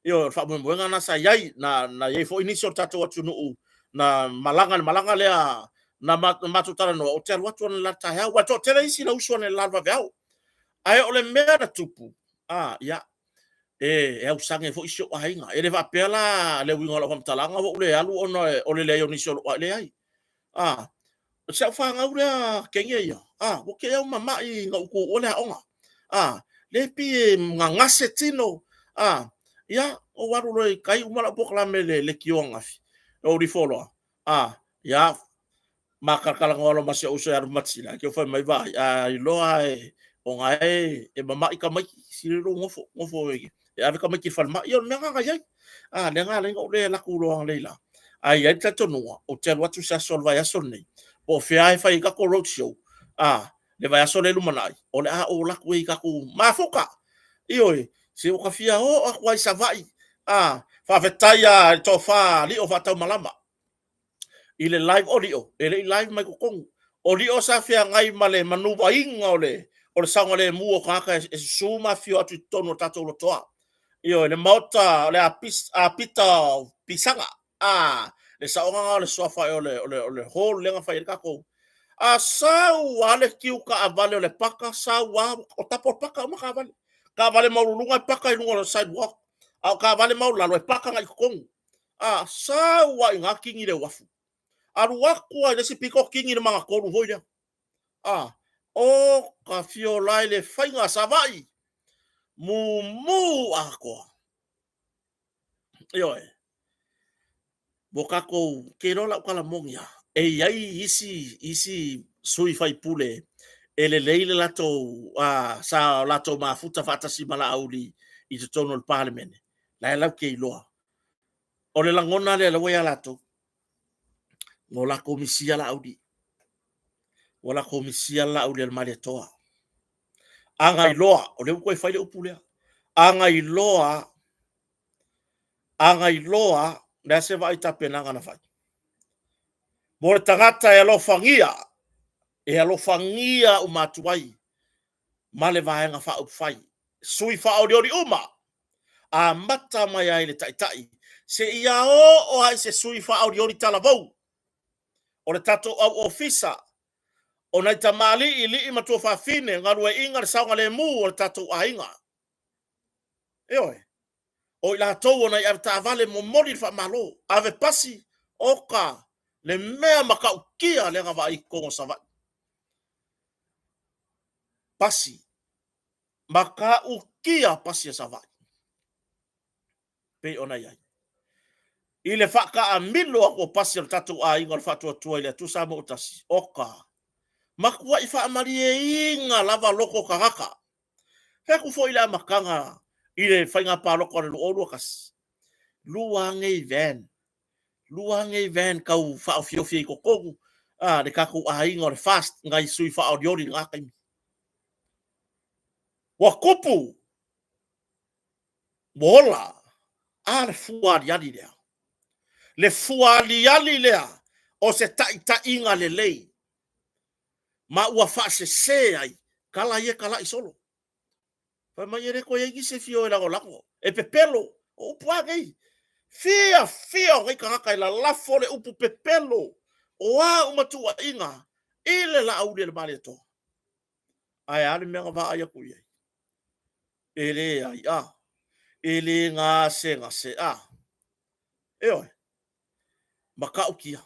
Ioe, o le faamoemoega lena sa i ai, na, na i ai foi nisi o le tatou atunuu na malaga le malaga lea na matou talanoa, ou te alu atu analeila i le taeao, aua e toatele isi na usu analeila i le vaveao. Ae o le mea na tupu, a, ia, e, e ausage foi si ou aiga. E le faapea la le uiga o lau faamatalaga ua ou le alu ona o le leai o nisi o lou aiga, leai. A, o si au fanau lea teine ia, a, ua te au mama'i ina ua tuua le aoga. A, lea e pei e gagase tino, a, ia, ou alu loa i tai uma lau polokalame i le leitio ananafi, ou alu ifo loa, a, ia, ma talatalanoa loa ma si ou uso ia Lumatina, ae te i ua fai mai, vaai, a iloa lava o na e mama'i tamaiti, sili lou nofo, nofo e ave tamaiti i le falemai. Ia o le mea lena na i ai. A, lea na ala ai ona ou le alu atu loa analeila. Ae i ai le talitonuga, ou te alu atu i se aso o le vaiaso lenei, po o fea lava e fai ai tatou road show, a, le vaiaso lea e lumanai, o le a ou alu atu ai i tatou mafuta. Ioe, se ua ta fia oo atu lava i Savaii. A, faafetai lava i le tofa Lio Faataumalama i le live o Lio, e le i live mai totonu. O Lio sa feagai ma le manuvaina o le o le saogalemu o tagata e susu ma afifio atu i totonu o le tatou lotoa. Ioe, le maota o le Apita o Pisaga. A, le saoga lena o le suafa o le, o le, o le hall lea na fai ai le tatou. A sau lava le kiu taavale o le paka, sau lava, o tapo o le paka uma taavale. Taavale maualuluga e paka i luga o le sidewalk, a o taavale maualalo e paka agai i totonu. A, sau lava i ina kini le uafu. Alu atu lava i le isi pito kini le magatolu foi lea. A, o ka fiola e le faiga a Savaii, mumu atoa. Ioe. Mo tatou, ke iloa lau tala moni lava, e i ai isi, isi sui faipule e lelei le latou, sa latou mafuta faatasi ma Laauli i totonu o le Palemene, la e latou te iloa. O le lagona lea la ua ia latou, ua latou misia Laauli. Ua latou misia Laauli a le Malietoa. A na iloa, o lea ua toe fai le upu lea, a na iloa, a na iloa, le a se vaai tapenaga na fai? Mo le tagata e alofagia, e alofagia uma atu ai ma le Vaega Faaupufai, sui faaolioli uma, amata mai ai le Taitai seia oo lava i se sui faaolioli talavou o le tatou au ofisa, o nai tamalii, lii ma tuafafine, galueaiina le saogalemu o le tatou aiga. Ioe, o i latou o nai avetaavale momoli le faamalo, ave pasi, oka, le mea matautia lea na vaai i totonu o Savaii. Pasi, matautia pasi a Savaii pei ona i ai. I le faataamilo atu o pasi a le tatou aiga o le Faatuatua i le Atua Samoa ua tasi, oka, matuai faamalieina lava loto o tagata. Fai atu foi i le amataga i le faiga palota o le 2021, lua nei van, lua nei van tau faaofiofi ai i totonu a le tatou aiga o le FAST nai sui faaolioli i lena taimi. Ua tupu, ua ola, a le fua aliali lea. Le fua aliali lea o se taitaiga lelei ma ua faasese ai tala ia e tala'i solo. Fai mai e le toe i ai nisi e fia o e lagolago, e pepelo, o upu a nei. Fiafia o nei tagata e lalafo le upu pepelo o a uma tuuaiga i le Laauli a le Malietoa. Ae a le mea na vaai atu i ai? E leai a, e le gasegase a. Ioe, matautia.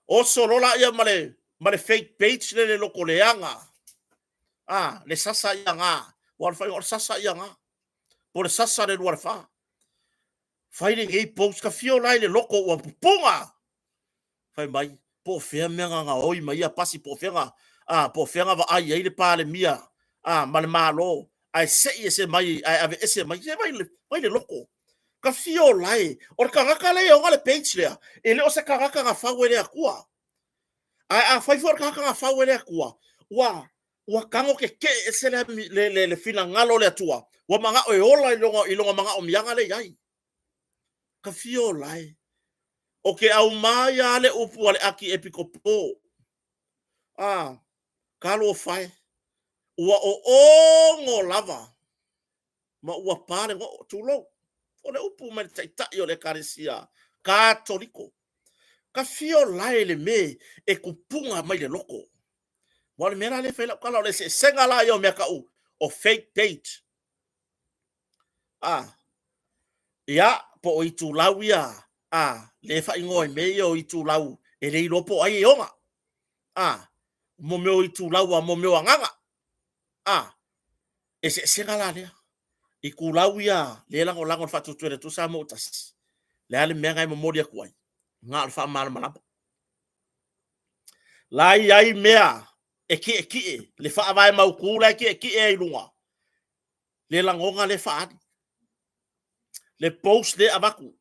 Oso loa laia ma le, ma le fake page le le loto leaga. A, le sasa ia ga. Ua le faiga o le sasa ia ga. Po le sasa le lua le fa. Fai lenei post, ka fio la i le loto ua pupuga. Fai mai, po o fea mea na gaoi mai ia pasi, po o fea na, a, po o fea na vaai ai le Palemia, a, ma le Malo, ae sei ese mai, ae ave ese mai, se vai le, vai le loko. Ka fio lae, o le tagata lea e ona le page lea, e le o se tagata na fau e le Atua. Ae afai foi o le tagata na fau e le Atua, ua, ua tago tetee ese le, le, le, le finagalo o le Atua, ua manao e ola i lona, i lona manaomiaga lea e i ai. Ka fio lae. O ke aumai a le upu a le Akiepikopo. A, talofa e, ua oogo lava ma ua pa le goo, tulou. O le upu mai le taitai o le Ekalesia Katoliko. Ka fio lae le me e kupuga mai le loko. Ua o le mea la lea e fai lau tala, o le eseesega la ia o mea tau o fake page. Ah, ia, po o itulau ia, ah, le faaigoa i mea ia o itulau e le iloa po o ai e ona. Ah, mo mea o itulau a mo mea o agaga. Ah, eseesega la lea. Itulau ia le lagolago le faatuatua i le Atua Samoa ua tasi. Le a le mea na e momoli atu ai? Na o le faamalamalama. La i ai mea e kiekie, le faavae mautu la e kiekie ai i luga, le lagona le faaali, le post le avatu,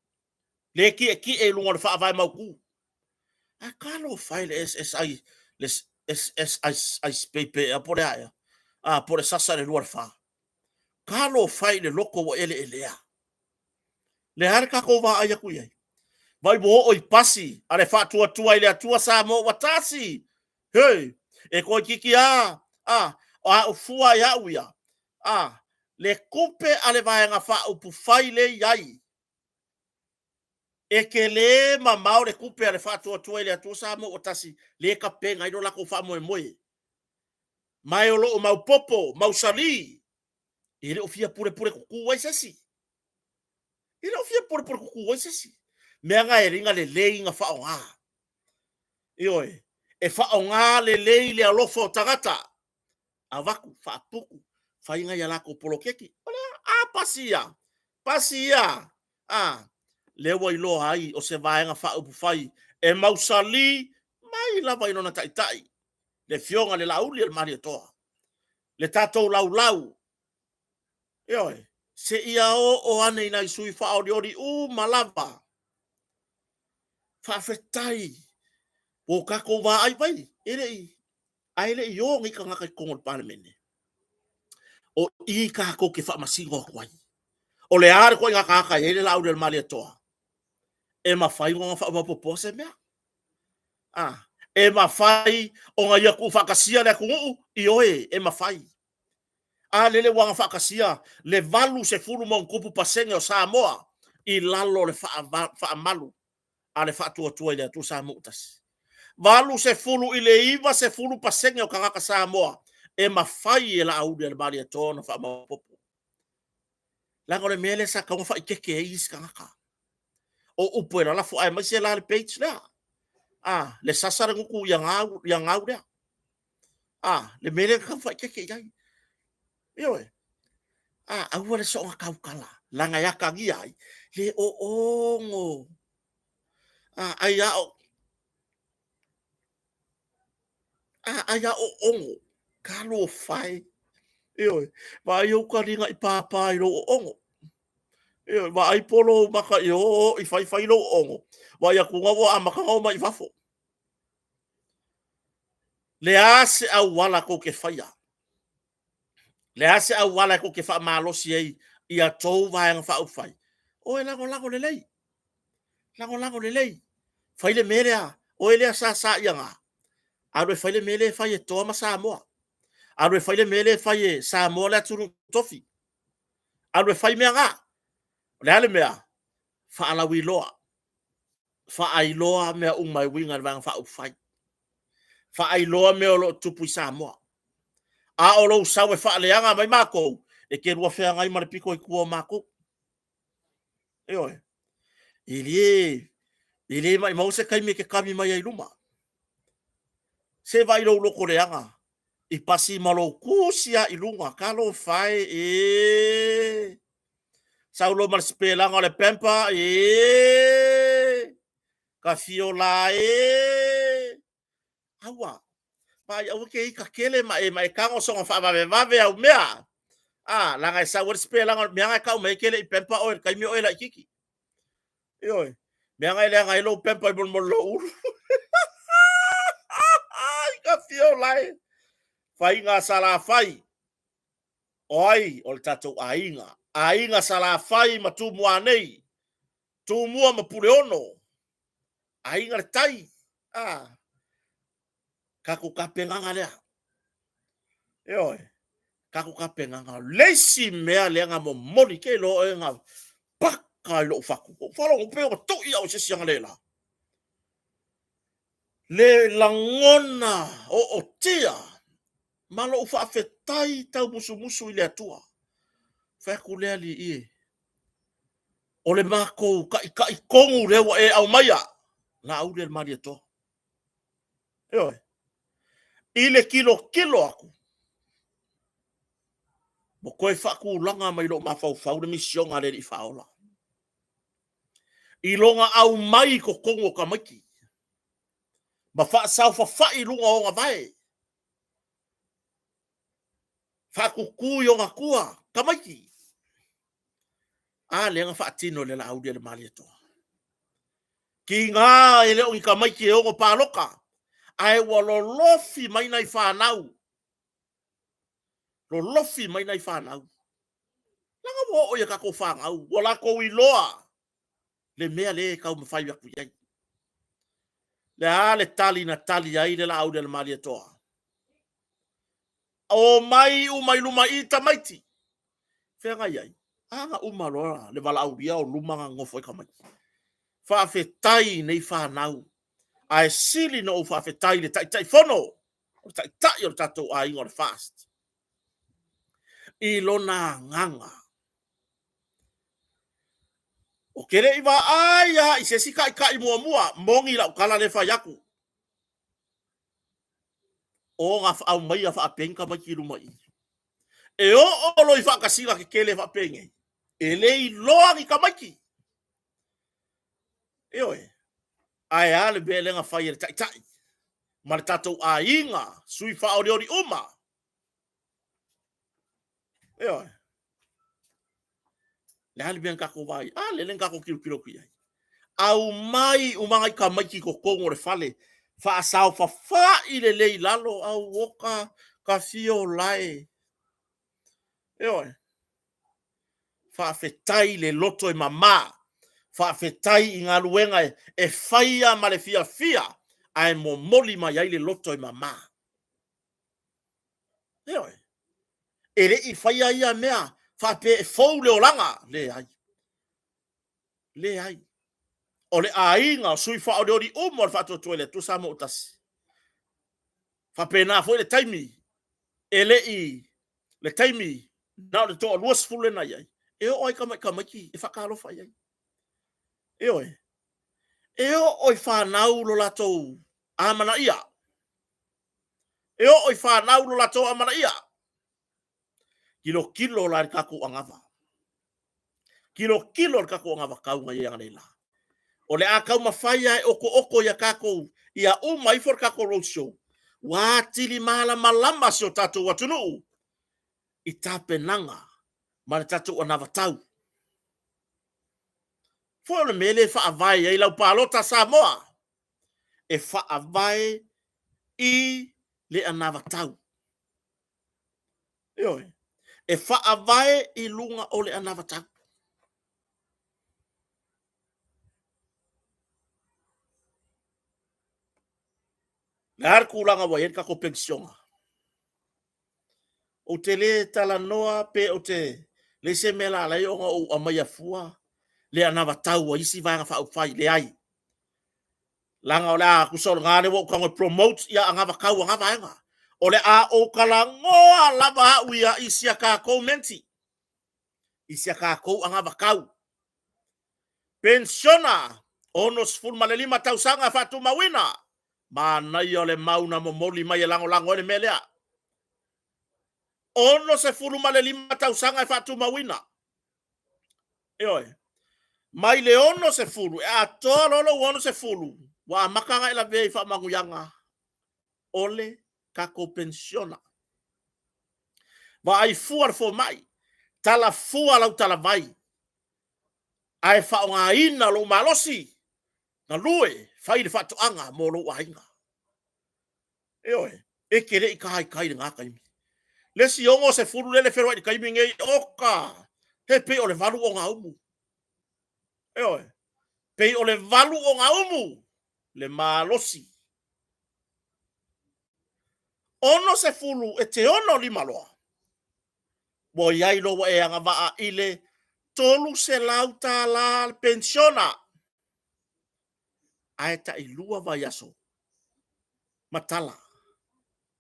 le kiekie i luga o le faavae mautu. Ae talofa e le SSI, le SSI pepe ea po o le a ea, a po o le sasa i le 2 i le 4. Talofa e i le loto ua eleelea. Le a le tatou vaai atu i ai? Vai ua oo i pasi a le Faatuatua i le Atua Samoa ua tasi. Hei, e toeitiiti a, a, a o fua i au ia, a, le tupe a le Vaega Faaupufai le i ai, e tele mamao le tupe a le Faatuatua i le Atua Samoa ua tasi le tapena ai lo latou faamoemoe. Ma e o lo o maopoopo, mausali, e le o fia pulepule tutu ai se isi. E le o fia pulepule tutu ai se isi. Mea na e liga lelei na faaaoga. Ioe, e faaaoga lelei le alofa o tagata. Avatu, faaputu, fai nai a latou poloketi. O le a? A, pasi ia. Pasi ia. A, lea ua iloa ai o se Vaega Faaupufai e mausali mai lava i lona taitai, le Afioga i le Laauli a le Malietoa, le tatou laulau. Ioe, seia oo ane i nai sui faaolioli uma lava. Faafetai ua o tatou vaai mai, e le i, ae le i o nei tagata i totonu o le Palemene. O i tatou te faamasino atu ai. O le a le ituaiga tagata e i ai le Laauli a le Malietoa? E mafai ona faamaopoopoa se mea? A, e mafai ona ia tuufaatasia le atunuu? Ioe, e mafai. A lele ua gafaatasia le 80 ma ono tupu pasene o Samoa i lalo o le faamalu a le Faatuatua i le Atua Samoa ua Tasi. 80 i le 90% o tagata Samoa e mafai e Laauli a le Malietoa ona faamaopoopo. Leaga o le mea lea sa tatau ona faaeteete ai isi tagata. O upu e lalafo aemaise la le page lea. A, le sasa le gutu ia gau, ia gau lea. A, le mea lea na tatau ona faaeteete i ai. Ioe. A, aua le soona tautala, leaga e atagia ai le oogo. A, ai a o A, ai a oogo, talofa e. Ioe, vaai ou taliga i pāpā i lou oogo. Ioe, vaai po lou maka i o i faifai lou oogo, vaai atu ua amata ona omai i fafo. Le a se auala tou te faia? Le a se auala tou te faamalosi ai ia tou Vaega Faaupufai? O e lagolago lelei. Lagolago lelei. Fai le mea lea. Oe lea sa sa ia ngā. Alu e fai le mea lea e fai e Toa ma Samoa. Alu e fai le mea lea e fai e Samoa le atunuu tofi. Alu e fai mea ngā. O le a le mea? Faalauiloa. Faailoa mea uma e uiga i le Vaega Faaupufai. Faailoa mea o lo o tupu i Samoa. A o lou sau e faaleaga mai matou, e te lua feagai ma le pito i tua o matou. Ioe. E le, e le maumau se taimi e te kami mai ai i luma. Se vaai lou loto leaga i pasi ma lou tusi lava i luga, talofa e, e. Sau loa ma le sipelaga o le pamper, e. Ka fiola e. Aua, vaai aua ke ika tele ma e ma e tago soga faavavevave au mea. A, leaga e sau ai le sipelaga o le mea na e tau mai ai ke le i pamper oe i le taimi o oe laitiiti. Ioe, mea na e leaga ai lou pamper i molemole lou ulu. I ka fiola e. Faiga Salafai. O ai? O le tatou aiga. Aiga Salafai ma Tumua nei. Tumua ma Puleono. Aiga le Tai. A, tatou tapenaga lea. Ioe, tatou tapenaga. O le isi mea lea na momoli, ke iloa oe na pak! Oka i lou fatu. Ou faalogo pei ua tui au i se isi analeila. Le lagona ootia ma lou faafetai taumusumusu i le Atua. Fai atu le Alii e, o le matou taitai tonu lea ua e aumaia, Laauli a le Malietoa. Ioe. I le tilotilo atu, ua toe faatulaga mai lou mafaufau le misiona a le Alii Faaola. I lona aumai i totonu o tamaiti ma faasaofafai i luga o ona vae, faatutu i ona tua tamaiti. A lea na faatino e le Laauli a le Malietoa. Tiga e le o ni tamaiti e ono palota, ae ua lolofi mai nai fanau, lolofi mai nai fanau. Leaga ua oo i a tatou fanau, ua latou iloa le mea lea e taumafai atu i ai. Le a le tali na tali ai le Laauli a le Malietoa? Omai uma i luma i i tamaiti. Fea na i ai? A na uma loa le valaaulia o luma na nonofo ai tamaiti. Faafetai i nei fanau, ae sili ona ou faafetai i le Taitaifono, o le Taitai o le tatou aiga o le FAST, i lona agaga. Ou te le i vaai lava i se isi taitai muamua, moni lau tala lea e fai atu, o na aumaia faapea ni tamaiti i luma i i. E oo loa i faatasiga tetele faapenei, e le iloa ni tamaiti. Ioe. Ae a le mea lea na fai e le Taitai ma le tatou aiga, sui faaolioli uma. Ioe. Le a le mea na tatou vaai? A lele na tatou tilotilo atu i ai. Aumai uma nai tamaiti i totonu o le fale, faasaofafai lelei i lalo, au oka ka fio lae. Ioe. Faafetai le loto e mama, faafetai i galuega e faia ma le fiafia, ae momoli mai ai le loto e mama. Ioe. E le i faia ia mea faapea e fou le olaga. Leai. Leai. O le aiga o sui faaolioli uma o le Faatuatua i le Atua Samoa ua tasi. Faapena foi le taimi e le i le taimi na o le toa 20 lea na i ai, e oo ai tamaiti e faatalofa i ai. Ioe. E oo i fanau lo latou amanaia. E oo i fanau lo latou amanaia. Tilotilo la i le tatou anava. Tilotilo i le tatou anavatau na i ai analeila. O le a taumafai lava e otooto ia tatou, ia uma ifo le tatou road show, ua atili malamalama si o tatou atunuu i tapenaga ma le tatou anavatau. Foi o le mea lea e faavae ai lau palota Samoa, e faavae i le anavatau. Ioe. E faavae i luga o le anavatau. Le a le tulaga ua i ai le tatou penisiona? Ou te le talanoa pe ou te leai se mea la ala ai ona ou aumaia fua le anavatau a isi Vaega Faaupufai. Leai. Leaga o le a tusa o lena lea ua ou tago e promote ia anavatau a na vaega. O le a ou talanoa lava au ia i si a tatou menti, i si a tatou anavatau. Penisiona, 65 tausaga faatumauina. Manaia o le mau na momoli mai e lagolago ai le mea lea. 65 tausaga e faatumauina. Ioe. Mai le 60, e atoa loa lou 60, ua amata ona e lavea i faamanuiaga o le tatou penisiona. Vaai fua le fomai, tala fua lau talavai, ae faaaogaina lou malosi, galue, fai le faatoaga mo lou aiga. Ioe, e te le i taitai i lena taimi. Le isi 60 lea e feoai i le taimi nei, oka, he pei o le valu ogaumu. Ioe, pei o le valu ogaumu le malosi. 60 e te 65 loa, ua i ai loa ua e agavaa i le $300 le penisiona, ae tai 2 vaiaso ma tala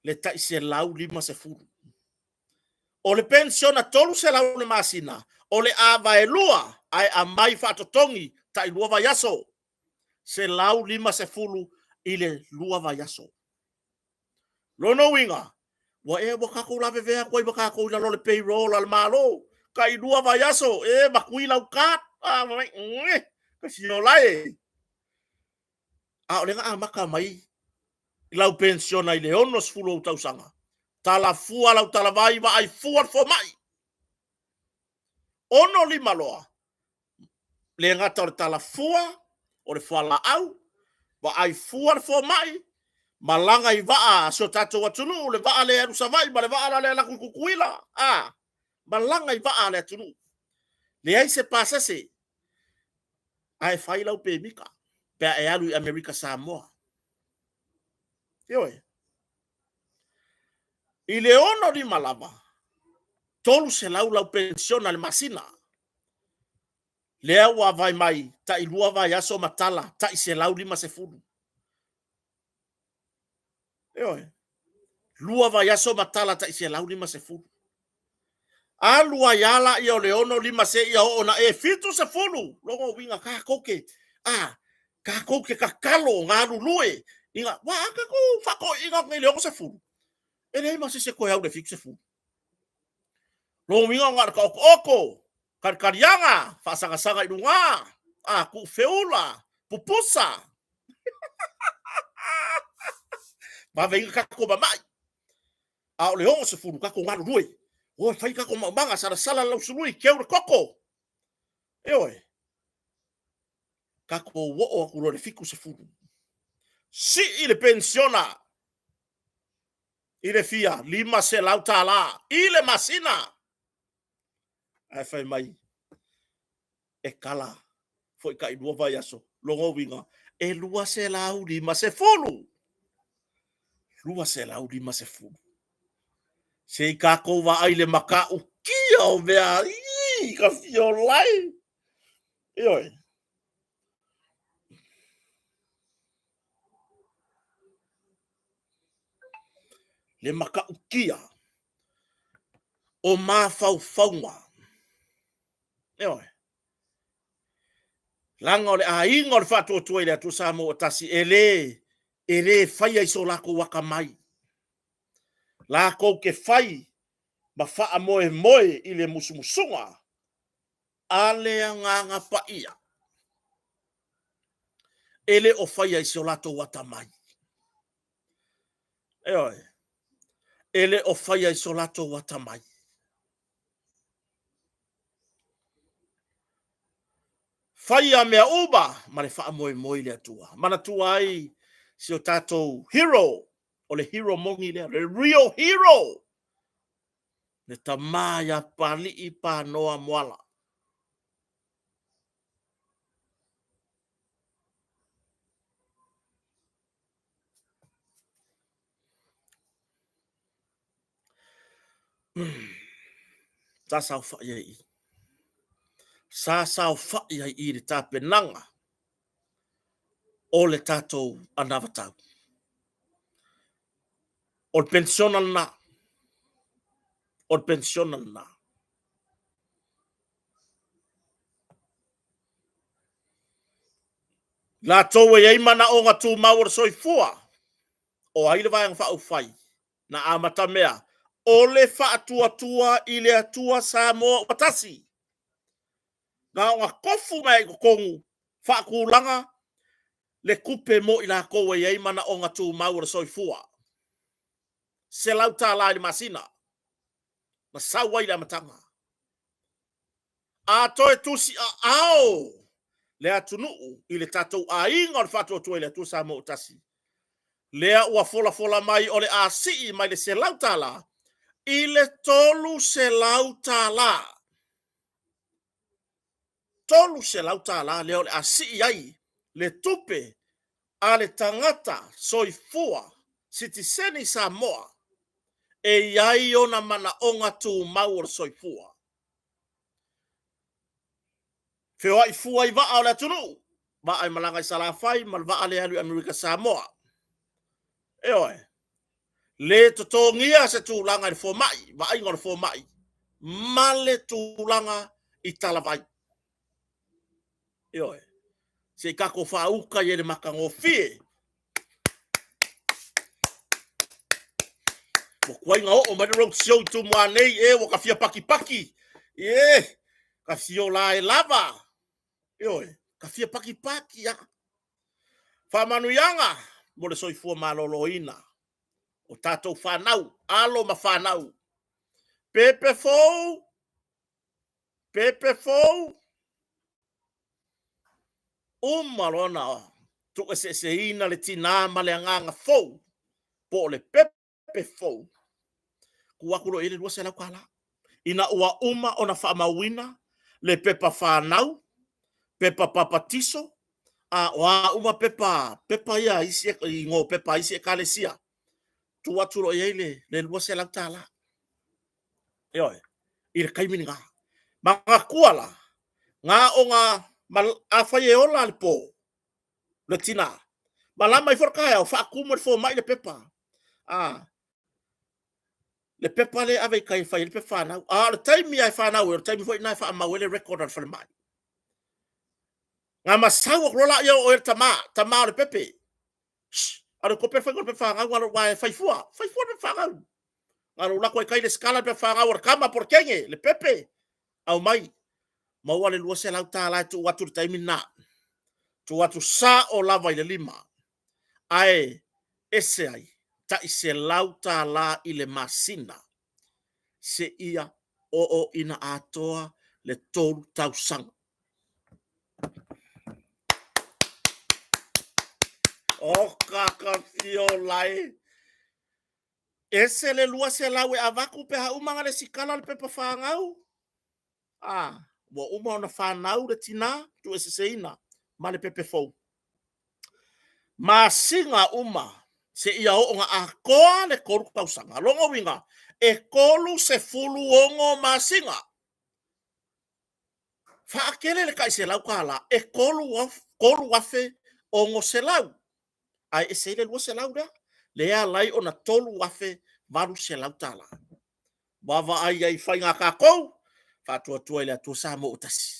le tai $150. O le penisiona $300 le masina, o le a vaelua ae aumai faatotogi tai 2 vaiaso, $150 i le 2 vaiaso. Lona uiga, ua ea ua tatou lavevea atu ai ma tatou i lalo o le payroll a le Malo, tai 2 vaiaso, e matui lau card, fiola e. A o lea na amata mai lau penisiona i le 60 ou tausaga, tala fua lau talavai, vaai fua le fomai. 65 loa, le gata o le tala fua, o le fualaau, vaai fua le fomai, malaga i vaa a si o tatou atunuu, le vaa lea e alu i Savaii ma le vaa lea e alu atu i Tutuila, a, malaga i vaa a le atunuu. Leai se pasese, ae fai lau pemita pe a e alu i Amerika Samoa. Ioe. I le 65 lava, $300 lau penisiona i le masina. Lea ua vaai mai, tai 2 vaiaso ma tala, tai $150. Ioe. 2 vaiaso ma tala tai $150. Alu ai lava lea o le 65 seia oo ina e 70. Lona uiga tatou te, a, tatou te tatalo galulue ina, aua a tatou faatoeaiina atu nei i le 60, e leai ma se isi e toe au i le 70. Lona uiga na o le taotooto, talitaliaga, faasagasaga i luga, a, tuufeula, pupusa. Vave ai ona tatou mamai. A o le 60, tatou galulue. O e fai tatou maumaga, salasala le lausului, keu le koko. Ioe. Tatou oo atu loa i le 70. Sii le penisiona i le fia $500 i le masina. Ae fai mai, e kala foi tai 2 vaiaso. Lona uiga, e $250. $250. Se i tatou vaai le matautia o mea, ii, ka fiolai. Ioe. Le matautia o mafaufauga. Ioe. Leaga o le aiga o le Faatuatua i le Atua Samoa ua tasi, e le, e le faia i so latou atamai. Latou te fai ma faamoemoe i le musumusuga a le Agaga Paia. E le o faia i so latou atamai. Ioe. E le o faia i so latou atamai. Faia mea uma ma le faamoemoe i le Atua. Manatua ai si o tatou hero, o le hero moni lea, le real hero, le tama ia Papalii Panoa Moala. Sa saofai ai i. Sa saofai ai i le tapenaga o le tatou anavatau. O le penisiona lena. O le penisiona lena. Latou e i ai manaoga tumau o le soifua, o ai le Vaega Faaupufai na amatamea o le Faatuatua i le Atua Samoa ua Tasi, na ona tofu mai i totonu faatulaga le tupe mo i latou e i ai manaoga tumau o le soifua, $100 i le masina, na sau ai le amataga. A toe tusiaao le atunuu i le tatou aiga o le Faatuatua i le Atua Samoa ua Tasi, lea ua folafola mai o le a sii mai le $100 i le $300. $300 lea o le a sii ai le tupe a le tagata soifua sitiseni Samoa e i ai ona manaoga tumau o le soifua. Feoai fua i vaa o le atunuu, vaa e malaga i Salafai ma le vaa lea e alu i Amerika Samoa. Ioe, le totogia se tulaga i le fomai, vaaiga o le fomai, ma le tulaga i talavai. Ioe, se i tatou faauta i le matagofie. Ua tuai na oo mai le road show i Tumua nei, e ua ta fia patipati, e ta fia ola e lava, ioe, ta fia patipati lava. Faamanuiaga mo le soifua maloloina o tatou fanau, alo ma fanau. Pepe fou, pepe fou, uma loa ona tuueseeseina le tina ma le agaga fou, po o le pepe fou, tuu atu loa i ai le $200. Ina ua uma ona faamauina le pepa fanau, pepa papatiso, a o a uma pepa, pepa ia isi, igoa o pepa a isi ekalesia, tuu atu loa i ai le $200. Ioe, i le taimi lena. Manatua la, na ona, afai e ola le po, le tina, malama ifo le taeao, faatumu e le fomai le pepa. A, le pepa lea e ave i tai e fai ai le pepa fanau. A o le taimi lava e fanau ai, o le taimi foi lena e faamau ai le record a le falemai. Na masau atu loa laia o oe le tama, tama o le pepe. Shh, a o le kope le faiga o le pepa fanau, aua e fai fua, fai fua le pepa fanau. Na o lou alu atu lava i tai lesitala le pepa fanau a le tama po o le teine, le pepe, aumai. Maua le $200 e tuu atu i le taimi lena. Tuu atu sao lava i le lima. Ae ese ai, tai $100 i le masina seia oo ina atoa le 3 tausaga. O kakafiola e! Ese le 200 e avatu pe a uma ona lesitala le pepa fanau. A, ua uma ona fanau le tina, tuueseseina ma le pepe fou. Masina uma seia oo ina atoa le 3 tausaga. O lona uiga, e 36 masina. Faatele le tai $100, e $3,600. Ae ese ai le $200 lea, lea e ala ai ona $3,800. Vaavaai ai i faiga a tatou, Faatuatua i le Atua Samoa ua Tasi.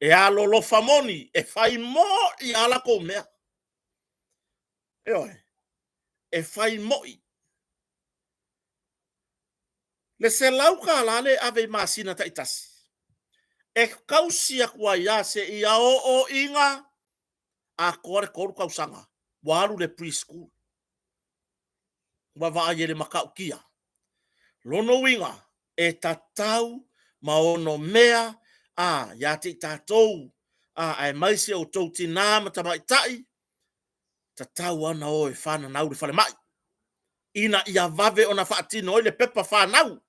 E alolofa moni, e fai moi lava latou mea. Ioe, e fai moi. Le $100 lea e ave i masina taitasi, e tausi atu ai lava seia oo ina atoa le 3 tausaga, ua alu i le pre-school. Ua vaai ai i le matautia. Lona uiga, e tatau ma onomea a ia te i tatou, a, aemaise o outou tina ma tamaitai, tatau lava ona o e fananau i le falemai, ina ia vave ona faatino ai le pepa fanau,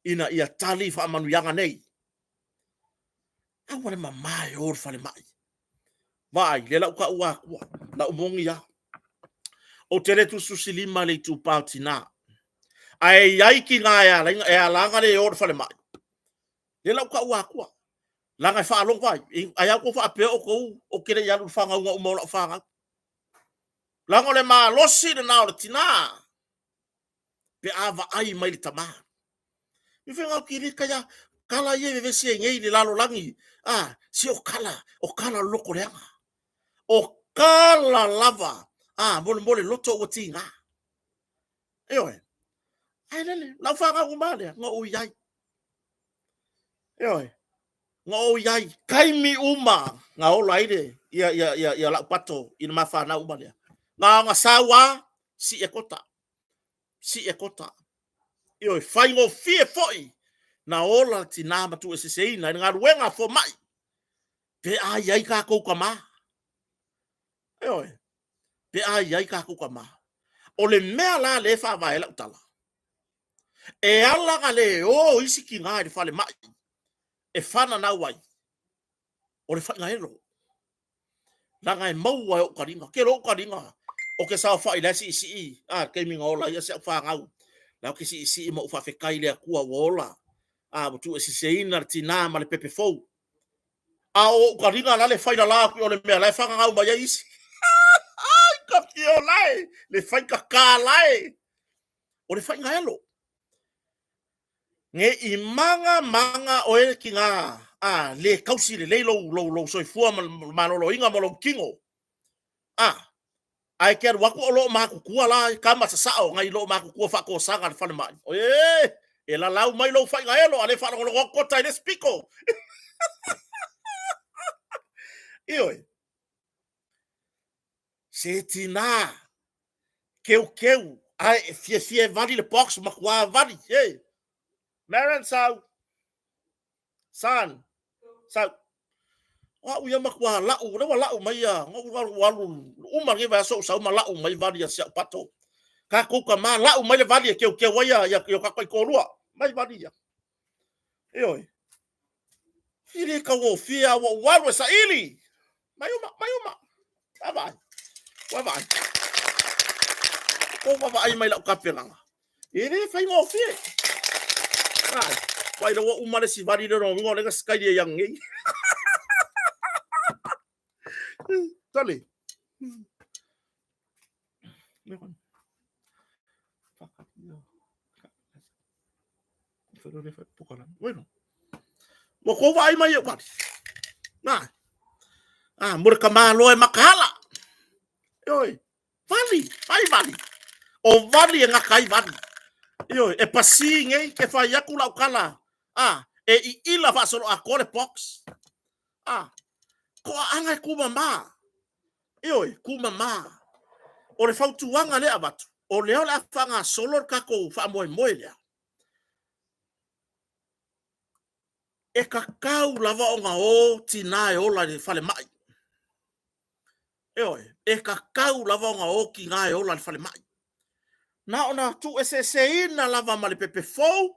ina ia tali faamanuiaga nei. Aua le mama e o i le falemai. Vaai, lea la ua taua atua, lau moni lava. Ou te le tusitusilima i le itupa o tina, ae i ai tina e ala e ona le o i le falemai. Lea la ua taua atua, leaga e faalogo ai, ai lava outou faapea outou ou te le i alu i le fanauga uma o lau fanau. Leaga o le malosi lena o le tina pe a vaai mai le tama. I fai au kili kai kala ia e vevesi ai nei i le lalolagi, a si o kala, o kala o le loto leaga. O kala lava, a mo le mo le loto ua tiga. Ioe. Ae lele, lau fanau uma lea, na ou i ai. Ioe. Na ou i ai, taimi uma na ola ai le, ia, ia, ia, ia lau pato i le ma fanau uma lea. Na ona sau lava, sii e kota. Sii e kota. Ioe, faigofie foi na ola tina ma tuueseseina i le galuega a fomai pe a i ai tatou tama. Ioe, pe a i ai tatou tama. O le mea la lea e faavae ai lau tala, e ala ona le o isi tina i le falemai e fananau ai, o le faigaelo. Leaga e maua e ou taliga. Tele ou taliga, ou te saofai la e siisii, a, le taimi na ola ai si au fanau, la ou te siisii ma ou faafetai i le Atua ua ola, a, ua tuueseseina le tina ma le pepe fou. A o ou taliga la le failala atu i o le mea la e fagagau mai ai isi. Ai, ka fio lae, le faikaka lae. O le faigaelo. Ne i maga maga oe ki ngā a le kausi lelei lou, lou, lou soifua ma maloloina ma lou tino. A, ae te alu atu o loo matutua la tama sasao nai loo matutua faatosaga le falemai. Oe, e lalau mai lou faigaelo a le faalogologo atu kota i le isi pito. Ioe. Se tinā, keukeu, ae e fiafia e vali le box, matua vali. Hey. Maren sau. San. Sau. O au ia matua lau, lea ua lau mai ia, ua alu uma lenei vaiaso ou sau ma lau mai vali a si au pato. Tatou tama lau mai le vali e keukeu ai ia, ia, ia tatou taitoalua. Mai vali ia. Ioe. E le taugofie a ua ou alu e saili. Mai uma, mai uma. Vaavaai. Vaavaai. Kou vaavaai mai lau tapenaga. E le faigofie. Ai, vai ua uma le sivali le rongo le skai ia nei. Tali. Bueno. Ua kou vaai mai e wali. Nā. Ah, mo le kamalo e makahala. Oi, vali, vai vali. O vali e ngaka ai vali. Ioe, e pasi nei ke fai aku lau kala. Ah, e i ila faasolo atoa le box. Ah, toaaga e tumama. Ioe, tumama. O le fautuaga lea avatu, o lea o le a faagasolo le tatou faamoemoe lea. E tatau lava ona o tinā e ola i le falemai. Ioe, e tatau lava ona o tinā e ola i le falemai. Na ona tuueseeseina lava ma le pepe fou,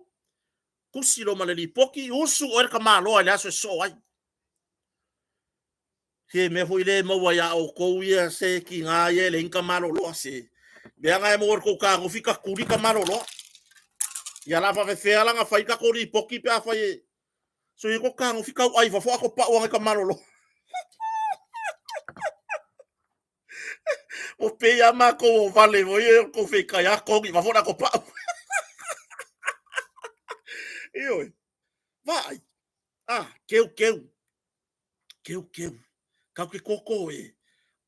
tusi loa ma le lipoti, usu oe le tamaloa i le aso e sosoo ai. Se mea foi lea e maua iā outou ia se tiga ia e leai ni tamaloloa se mea na e maua i le tou tagofi tatuli tamaloloa. Ia la faafefea la na fai tatou lipoti pe afai e so ia tou tagofi tauai i fafo a tou pau anga i tamaloloa. Ua pei lava matou o vale foi e tou feitai a togi i fafo na tou pau. Ioe. Vaai. Ah, keu keu. Keukeu, kau ke koko e,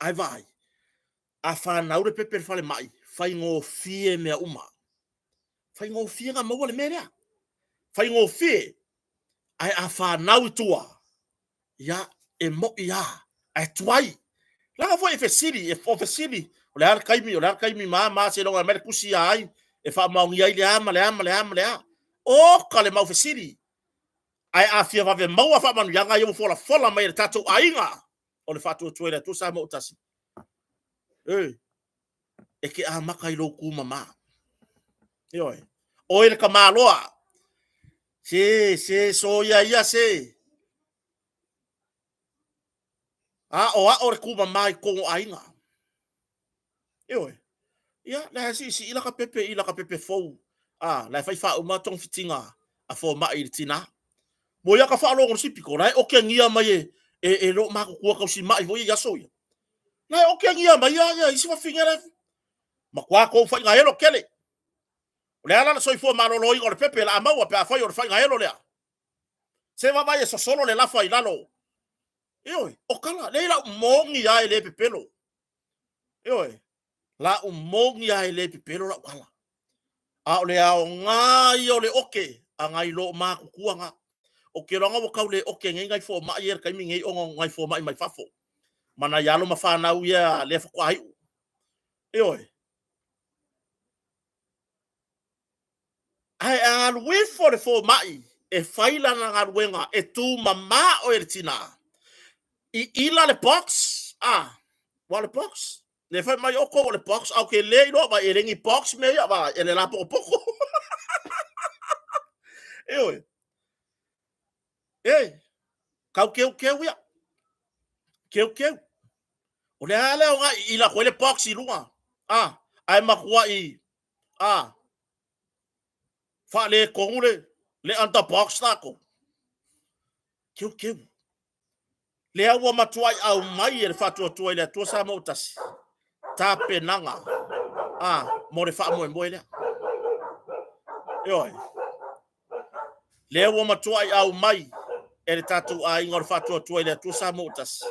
ae vaai, a whanau le pepe le falemai, faigofie mea uma. Faigofie na maua le mea lea. Faigofie, ae a whanau i tua, ia, e mo'i a, ae tuai. Leaga foi e fesili, e o fesili, o le a le taimi, o le a le taimi ma ma seiloga e aumai le tusi ia ai, e faamaonia ai le a ma le a ma le a ma le a. Oka le mau fesili, Ae a fia vave maua faamanuiaga ia ua folafola mai e le tatou aiga o le Faatuatua i le Atua Samoa ua tasi, e, e te amata i lou tumama. Ioe. Oe le tamaloa, se, se, soia ia se. Aoao le tumama i totonu o aiga. Ioe. Ia, la e siisii laka pepe i laka pepe fou. A, la e fai faauma togafitiga a fomai i le tinā. Mo ia ka faalogo le sipiko, la e okegia mai e, e, e loo matutua tausimai foi i aso ia. La e okegia mai ia, ia isi fafine la e matua tou faigaelo tele. O le a la le soifua maloloina o le pepe la a maua pe afai o le faigaelo lea. Se vaavaai e sosolo le lafa i lalo. Ioe, o kala, lea lau moni a e le pepelo. Ioe, lau moni a e le pepelo lau tala. A o le aoga ia o le oke a nai loo matutua na. O ke loaga ua tau le oke nei nai fomai ia le taimi nei ona o nai fomai mai fafo. Ma nai alo ma fanau ia lea faatoa iu. Ioe. Ae a alu ifo le fomai e fai lana galuega e tumama oe le tinā, i ila le box, a, ua o le box, le fai mai outou o le box, a ou te le iloa vai e le ni box mea ia, vai e le lapotopoto. Ioe. E, kau keukeu ia. Keukeu. O le a le aoga i ila atu ai le box i luga, a, ae matuai A, faaletonu le, le under box lako. Keukeu. Lea ua matuai aumai e le Faatuatua i le Atua Samoa ua Tasi tapenaga a mo le faamoemoe lea. Ioe. Lea ua matuai aumai e le tatou aiga o le Faatuatua i le Atua Samoa ua Tasi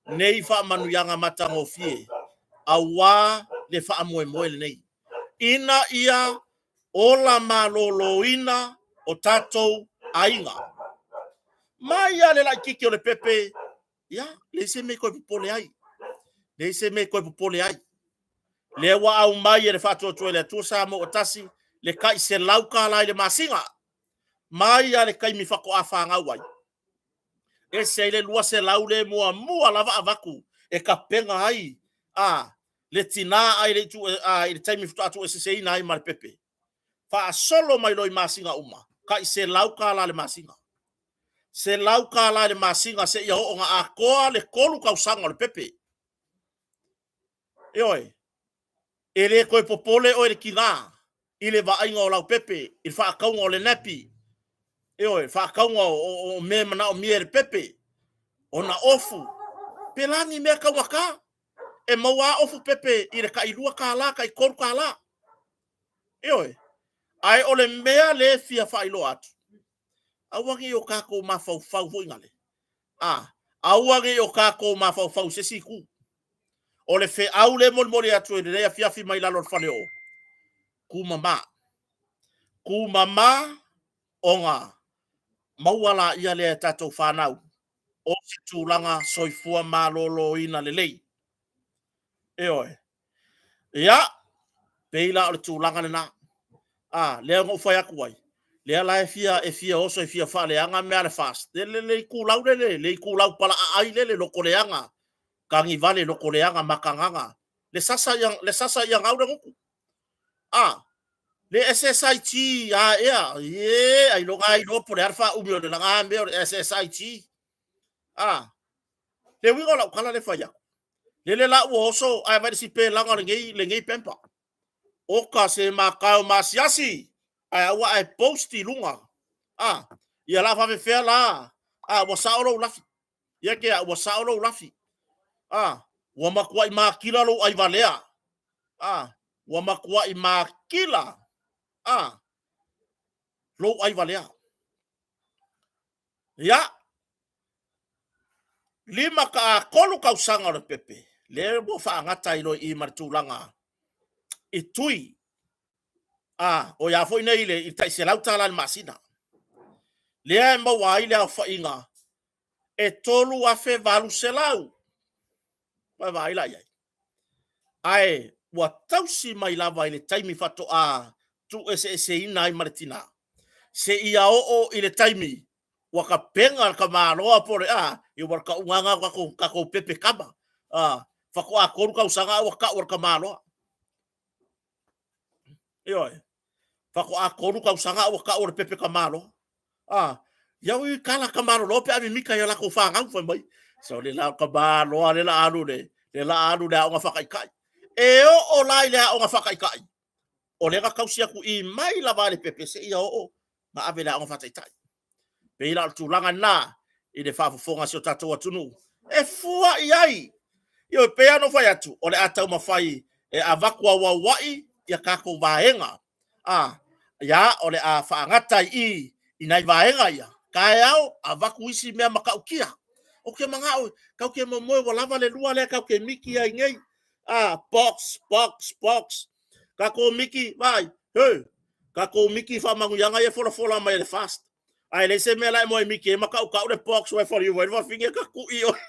nei faamanuiaga matagofie aua le faamoemoe lenei, ina ia ola maloloina o tatou aiga. Mai lava le laititi o le pepe, ia, leai se mea e toe popole ai. Leai se mea e toe popole ai. Lea ua aumai e le Faatuatua i le Atua Samoa ua Tasi le tai $100 i le masina, mai lava le taimi faatoa fanau ai, ese ai le $200 lea e muamua lava avatu e tapena ai a le tina a i le taimi faatoa tuueseseina ai ma le pepe. Faasolo mai loa i masina uma, tai $100 i le masina. $100 i le masina seia oo ina atoa le 3 tausaga o le pepe. Ioe, e le toe popole oe le tina i le vaaiga o lau pepe, i le faatauga o le nappy, ioe, faatauga o mea e manaomia e le pepe, ona ofu, pela ni mea taugata. E maua lava ofu pepe i le tai $2, tai $3. Ioe, ae o le mea lea e fia faailoa atu, aua ne i o tatou mafaufau foi nale, a, aua ne i o tatou mafaufau i se isi itu. O le feau lea e molimoli atu i lenei afiafi mai lalo o le fale o tumama. Tumama ona maua laia lea e tatou fanau o se tulaga soifua maloloina lelei. Ioe. Ia, pei la o le tulaga lena. A, lea na ou fai atu ai, lea la e fia, e fia oso e fia faaleaga mea a le FAST, le, le, le itulau lele, le itulau palaaai lele, lotoleaga, tagivale, lotoleaga, makagaga, le sasa ia, le sasa ia gau le gutu. A, le SSIG a ea, ye, ailoga a iloa po o le a le faaumi o le laga mea o le SSIG. A, le uiga o lau tala lea e fai atu, lele la ua oso ae vaai le sipelaga o lenei, lenei pamper. Oka se matae o maasiasi, ae aua ae post i luga. A, ia la faafefea la, a, ua sao lou lafi. Ia ke a, ua sao lou lafi. A, ua matuai matila lou aivalea. A, ua matuai matila, a, lou aivalea. Ia, 5 ka 3 tausaga o le pepe, lea ua faagata ai loa i i ma le tulaga i tui. A, o ia foi nei i le tai $100 i le masina. Lea e maua ai le aofaiga e 3,800. Vaavaai la i ai. Ae ua tausi mai lava i le taimi faatoa tuueseeseina ai ma le tina, seia oo i le taimi ua tapena le tamaloa po o le a, ia ua tauga lava tatou, tatou pepe kama. A, faatoa 3 tausaga a ua tau e le tamaloa. Ioe. Faatoa 3 tausaga a ua tau e le pepe tamaloa. A, ia ui kala tamaloloa pe a mimita i a latou fanau fai mai. So le la tamaloa le la alu le, le la alu le aoga faataitai. E oo la i le aoga faataitai, o lea na tausi atu i mai lava le pepe seia oo na ave i le aoga faataitai. Pei la o le tulaga lena i le faafofoga a si o tatou atunuu e fua i ai. Ioe, pei lava ona ou fai atu, o le a taumafai e avatu auauai ia tatou vaega. A, ia, o le a faagata i i i nai vaega ia, taeao avatu isi mea matautia. Ou te manao, tatou te momoe ua lava le lua lea tatou te miki ai nei. A, box, box, box. Tatou miki, vaai, he, tatou miki faamanuiaga ia e folafola mai e le FAST. Ae leai se mea la e moe miki ai ma tautau le box ua e faliu ai le fafine ka kui oe.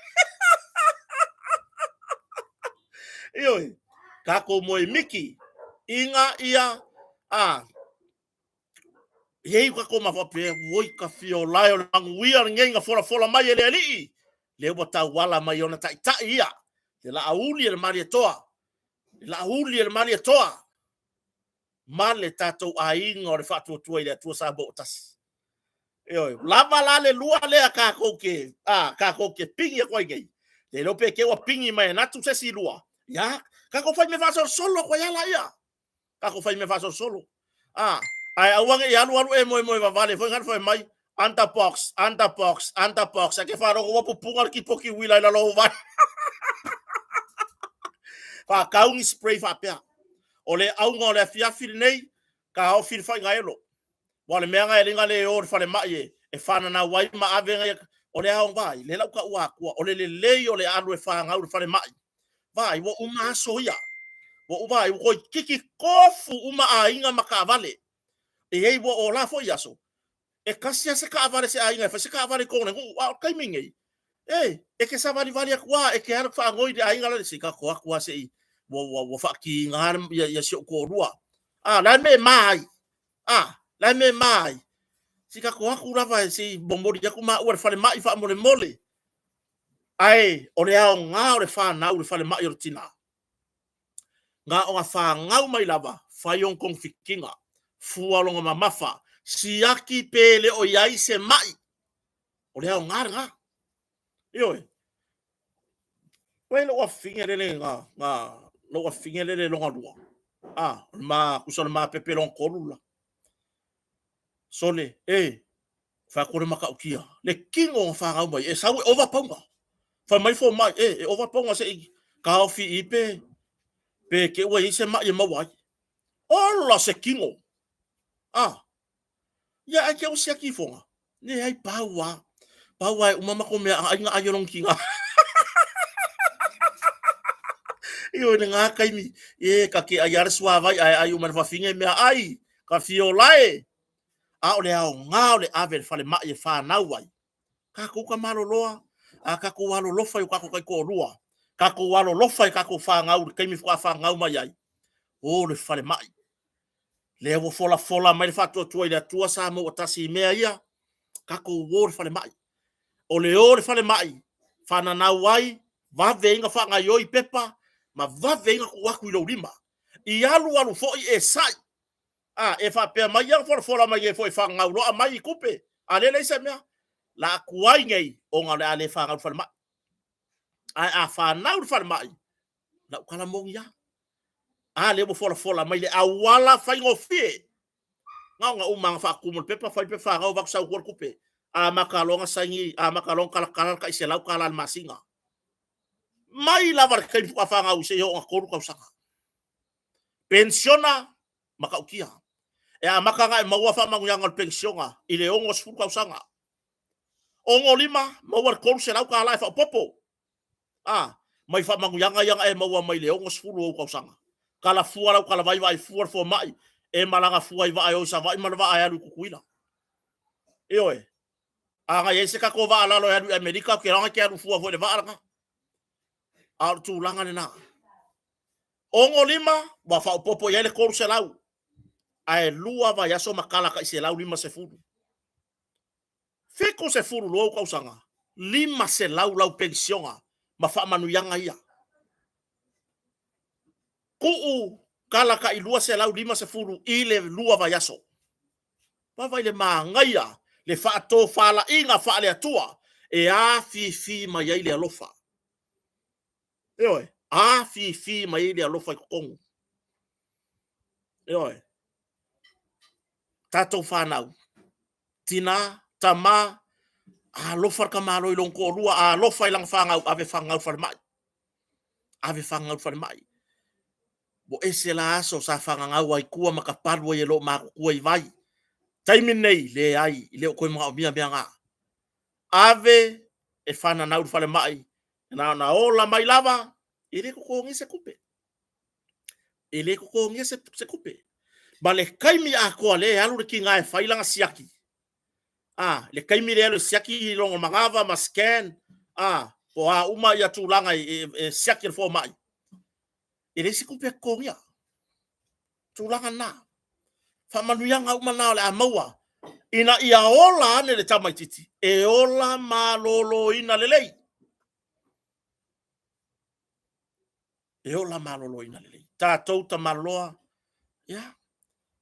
Ioe, tatou moe miki ina ia a iai tatou mafaapea, oi ka fiolae o le manuia lenei na folafola mai e le Alii, lea ua tauala mai ona taitai ia, le laauli e le Malietoa, le laauli e le Malietoa ma le tatou aiga o le Faatuatua i le Atua Samoa ua Tasi. Ioe, lava la le lua lea tatou te, a, tatou te pigi atu ai nei. Le iloa pe te ua pigi mai anatu se isi lua. Ia, tatou fai mea faasolosolo atu ai lava laia. Tatou fai mea faasolosolo. A, ae aua ne i alu alu e moemoe vavale foi ngana fai mai. Under box, under box, under box. Ake wharongo wa pupunga le kipoki wila i lalo o vai. Whakaungi spray whapea. O le auga o le afiafi lenei, ka ofi le whainga elo. Wa le mea ngai linga le o le whale mai e, e whananau ai ma ave ngai o le ao vai, le lau ka ua akua, o le lelei o le alu e whangau le whale mai. Vai, ua uma aso ia. Ua uma, ua koi kiki kofu uma aiga ma kaavale. E ei ua o la foi aso. E kasi a se kaavale se aiga e fai se kaavale i kona nuu. A o taimi nei. E, e ke savalivali atu a, e ke alu whaangoi le aiga la le se ka ko aku a se i. Ua, ua, ua whaakiinga ia, ia si o kōrua. A, la me mai. A, la me mai. Si ka ko aku lava e se i momori aku ma ua le whale mai wha mole mole. Ae, o le aoga o le whanau le whale mai o le tina. Ngā o ngā whāngau mai lava, whai ong kong fikinga, fua longa mamafa, siaki pe le o iai se mai. O le aoga le ngā. Ioe. Wei lo afinge lele ngā, ngā, lo afinge lele longa lua. Ah, o le ma, kusa o le ma pepe longa kolu la. Sole, e, Whai kore matautia. Le kino o whāngau mai. E sau e ova paunga. Whai mai fo mai. E, e ova paunga se i ka ofi i pe, pe ke ua i se mai e mau ai. Ola se kino. Ah. Ia ai ke o siaki fonga. Ne ai pau a. Pau a e uma mako mea ai nga ai olong kinga. I o le ngā kaimi. E ka ke ai are suavai ai ai uma whawhinge mea ai. Ka fiola e. A o le aoga o le ave le falemai e whanau ai. Kākou ka maloloa, a kākou alolofa i o kākou kaikoʻolua, kākou alolofa i kākou whāngau le kaimi wha whāngau mai ai. O le falemai. Lea ua folafola mai le faatuatua i le Atua sa maua tasi i mea ia, kākou o le falemai. O le o le falemai, whananau ai, vave inga whangaioi pepa, ma vave inga ku aku i lou lima. I alu alu foi e sai, A, e faapea mai ia folafola mai nei foi whangauloa mai i kupe. A le leai se mea. La aku ai nei ona o le a le whangau le falemai. Ae a whanau le falemai, lau tala moni a. A le ua folafola mai le auala faigofie. Ngao nga uma nga whaakumu le pepa, whai pepa whangau waku sau kua le kupe. A maka loa nga saini, a maka loa nga kalakala ka i se lau ka la le masinga. Mai lava le kaimi fuka whangau i se iho o nga kolu kausaga. Pensiona, matautia. E amata na e maua faamanuiaga o le penisiona i le 60 tausaga. 65, maua le $300 e faaopoopo. A, mai faamanuiaga ia na e maua mai le 60 o ou tausaga. Tala fua lau talavai vaai fua le fomai, e malaga fua i vaa e o i Savaii ma le vaa e alu i Tutuila. Ioe. A na i ai se tatou vaa lalo e alu i Amerika, ou te iloa na te alu fua foi i le vaa lena. A o le tulaga lena. 65, ua faaopoopo i ai le 300, ae lua vaiaso ma tala tai 150. 72 ou tausaga, 500 lau penisiona ma faamanuiaga ia. Tuu tala tai 250 i le lua vaiaso. Vaavaai le manaia, le faatofalaiga faale-Atua e afifi mai ai le alofa. Ioe, afifi mai ai le alofa i totonu. Ioe. Tatou whanau, tina, tama, alofa le tamālo i lona toalua, alofa i lana whanau, ave whangau falemai. Ave whangau falemai. Ua ese la aso sa whangangau ai tua ma ka palu ai e loo matutua i vai. Taimi nei, leai, i le o toe manaomia mea na. Ave e whananau le falemai, na ona ola mai lava, e le totogia se tupe. E le totogia se, se tupe. Ma le taimi atoa le e alu le tiga e fai lana siaki. A, le taimi le alu e siaki i lona manava ma scan, a, po a uma ia tulaga e, e, e siaki e le fomai. E leai se tupe e totogia. Tulaga na. Faamanuiaga uma na o le a maua. Ina ia ola ane le tamaititi, e ola maloloina lelei. E ola maloloina lelei. Tatou tamaloloa, ia,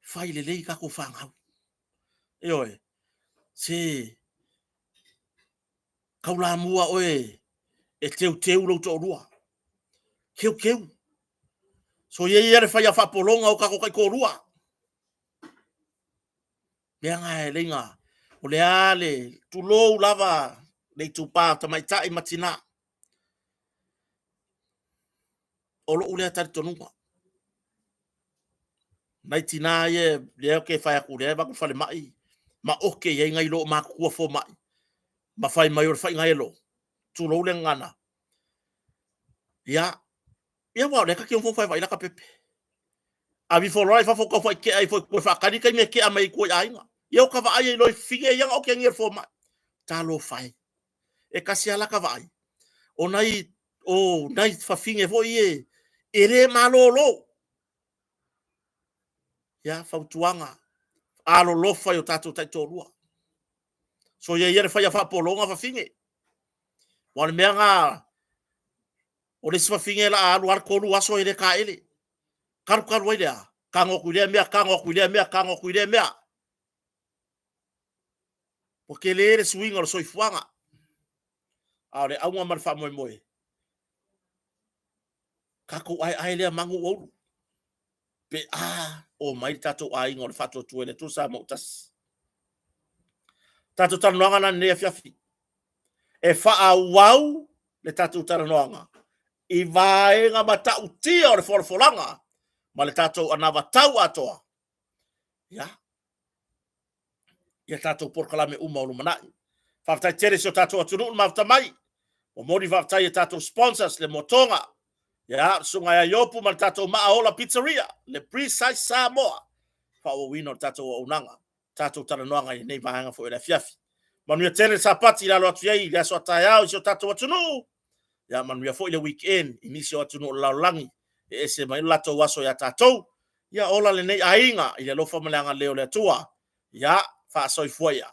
fai lelei tatou fanau. Ioe, se taulamua oe e teuteu lou toalua. Teuteu. So ia ia le fai a faapologa o tatou taitoalua. Mea na e leiga. O le a le tulou lava le itupa o tamaitai ma tina. O lou lea talitonuga. Nai tina ia lea ou te fai atu lea e avatu i le falemai ma ote i ai nai lo matutua fomai ma fai mai o le faiga elo, tulou le gagana. Ia, ia aua o lea ta te nofo e vaai lata pepe. Ave ifo loa i fafo tau faitea ifo i tua e faatali taimi e tea mai ai i tua i aiga. Ia o ta vaai ai loa i fafine ia na ote nei e le fomai. Talofa e. E tasi lava lata vaai, o nai, o nai fafine foi ia e le malolo. Ia, fautuaga, alolofa i o tatou taitoalua. Soia ia le faia faapologa fafine. Aua o le mea lena, o le isi fafine o le a alu lava le 3 aso e le taele. Talu talu ai le a? Tago atu i lea mea, tago atu i lea mea, tago atu i lea mea. Ua tele le suiga o le soifuaga. A o le auga ma le faamoemoe, tatou aeae lea manu ua ulu. Pe a omai le tatou aiga o le Faatuatua i le Atua Samoa ua Tasi. Tatou talanoaga la lenei afiafi. E faaauau le tatou talanoaga i vaega matautia o le folafolaga ma le tatou anavatau atoa. Ia, ia tatou polokalame uma o lumanai. Faafetai tele i si o tatou atunuu le mafuta mai. Momoli faafetai i tatou sponsors le Motoga, ia, le Susuga ia Iopu ma le tatou Maaola Pizzeria, le Precise Samoa, faaauauina o le tatou auaunaga, tatou talanoaga i lenei vaega foi o le afiafi. Manuia tele le Sapati i le alo atu i ai i le aso a taeao i si o tatou atunuu. Ia manuia foi le weekend i nisi o atunuu o le lalolagi e ese mai le latou aso ia tatou. Ia ola lenei aiga i le alofa ma le agalelei o le Atua. Ia faasoifua ia.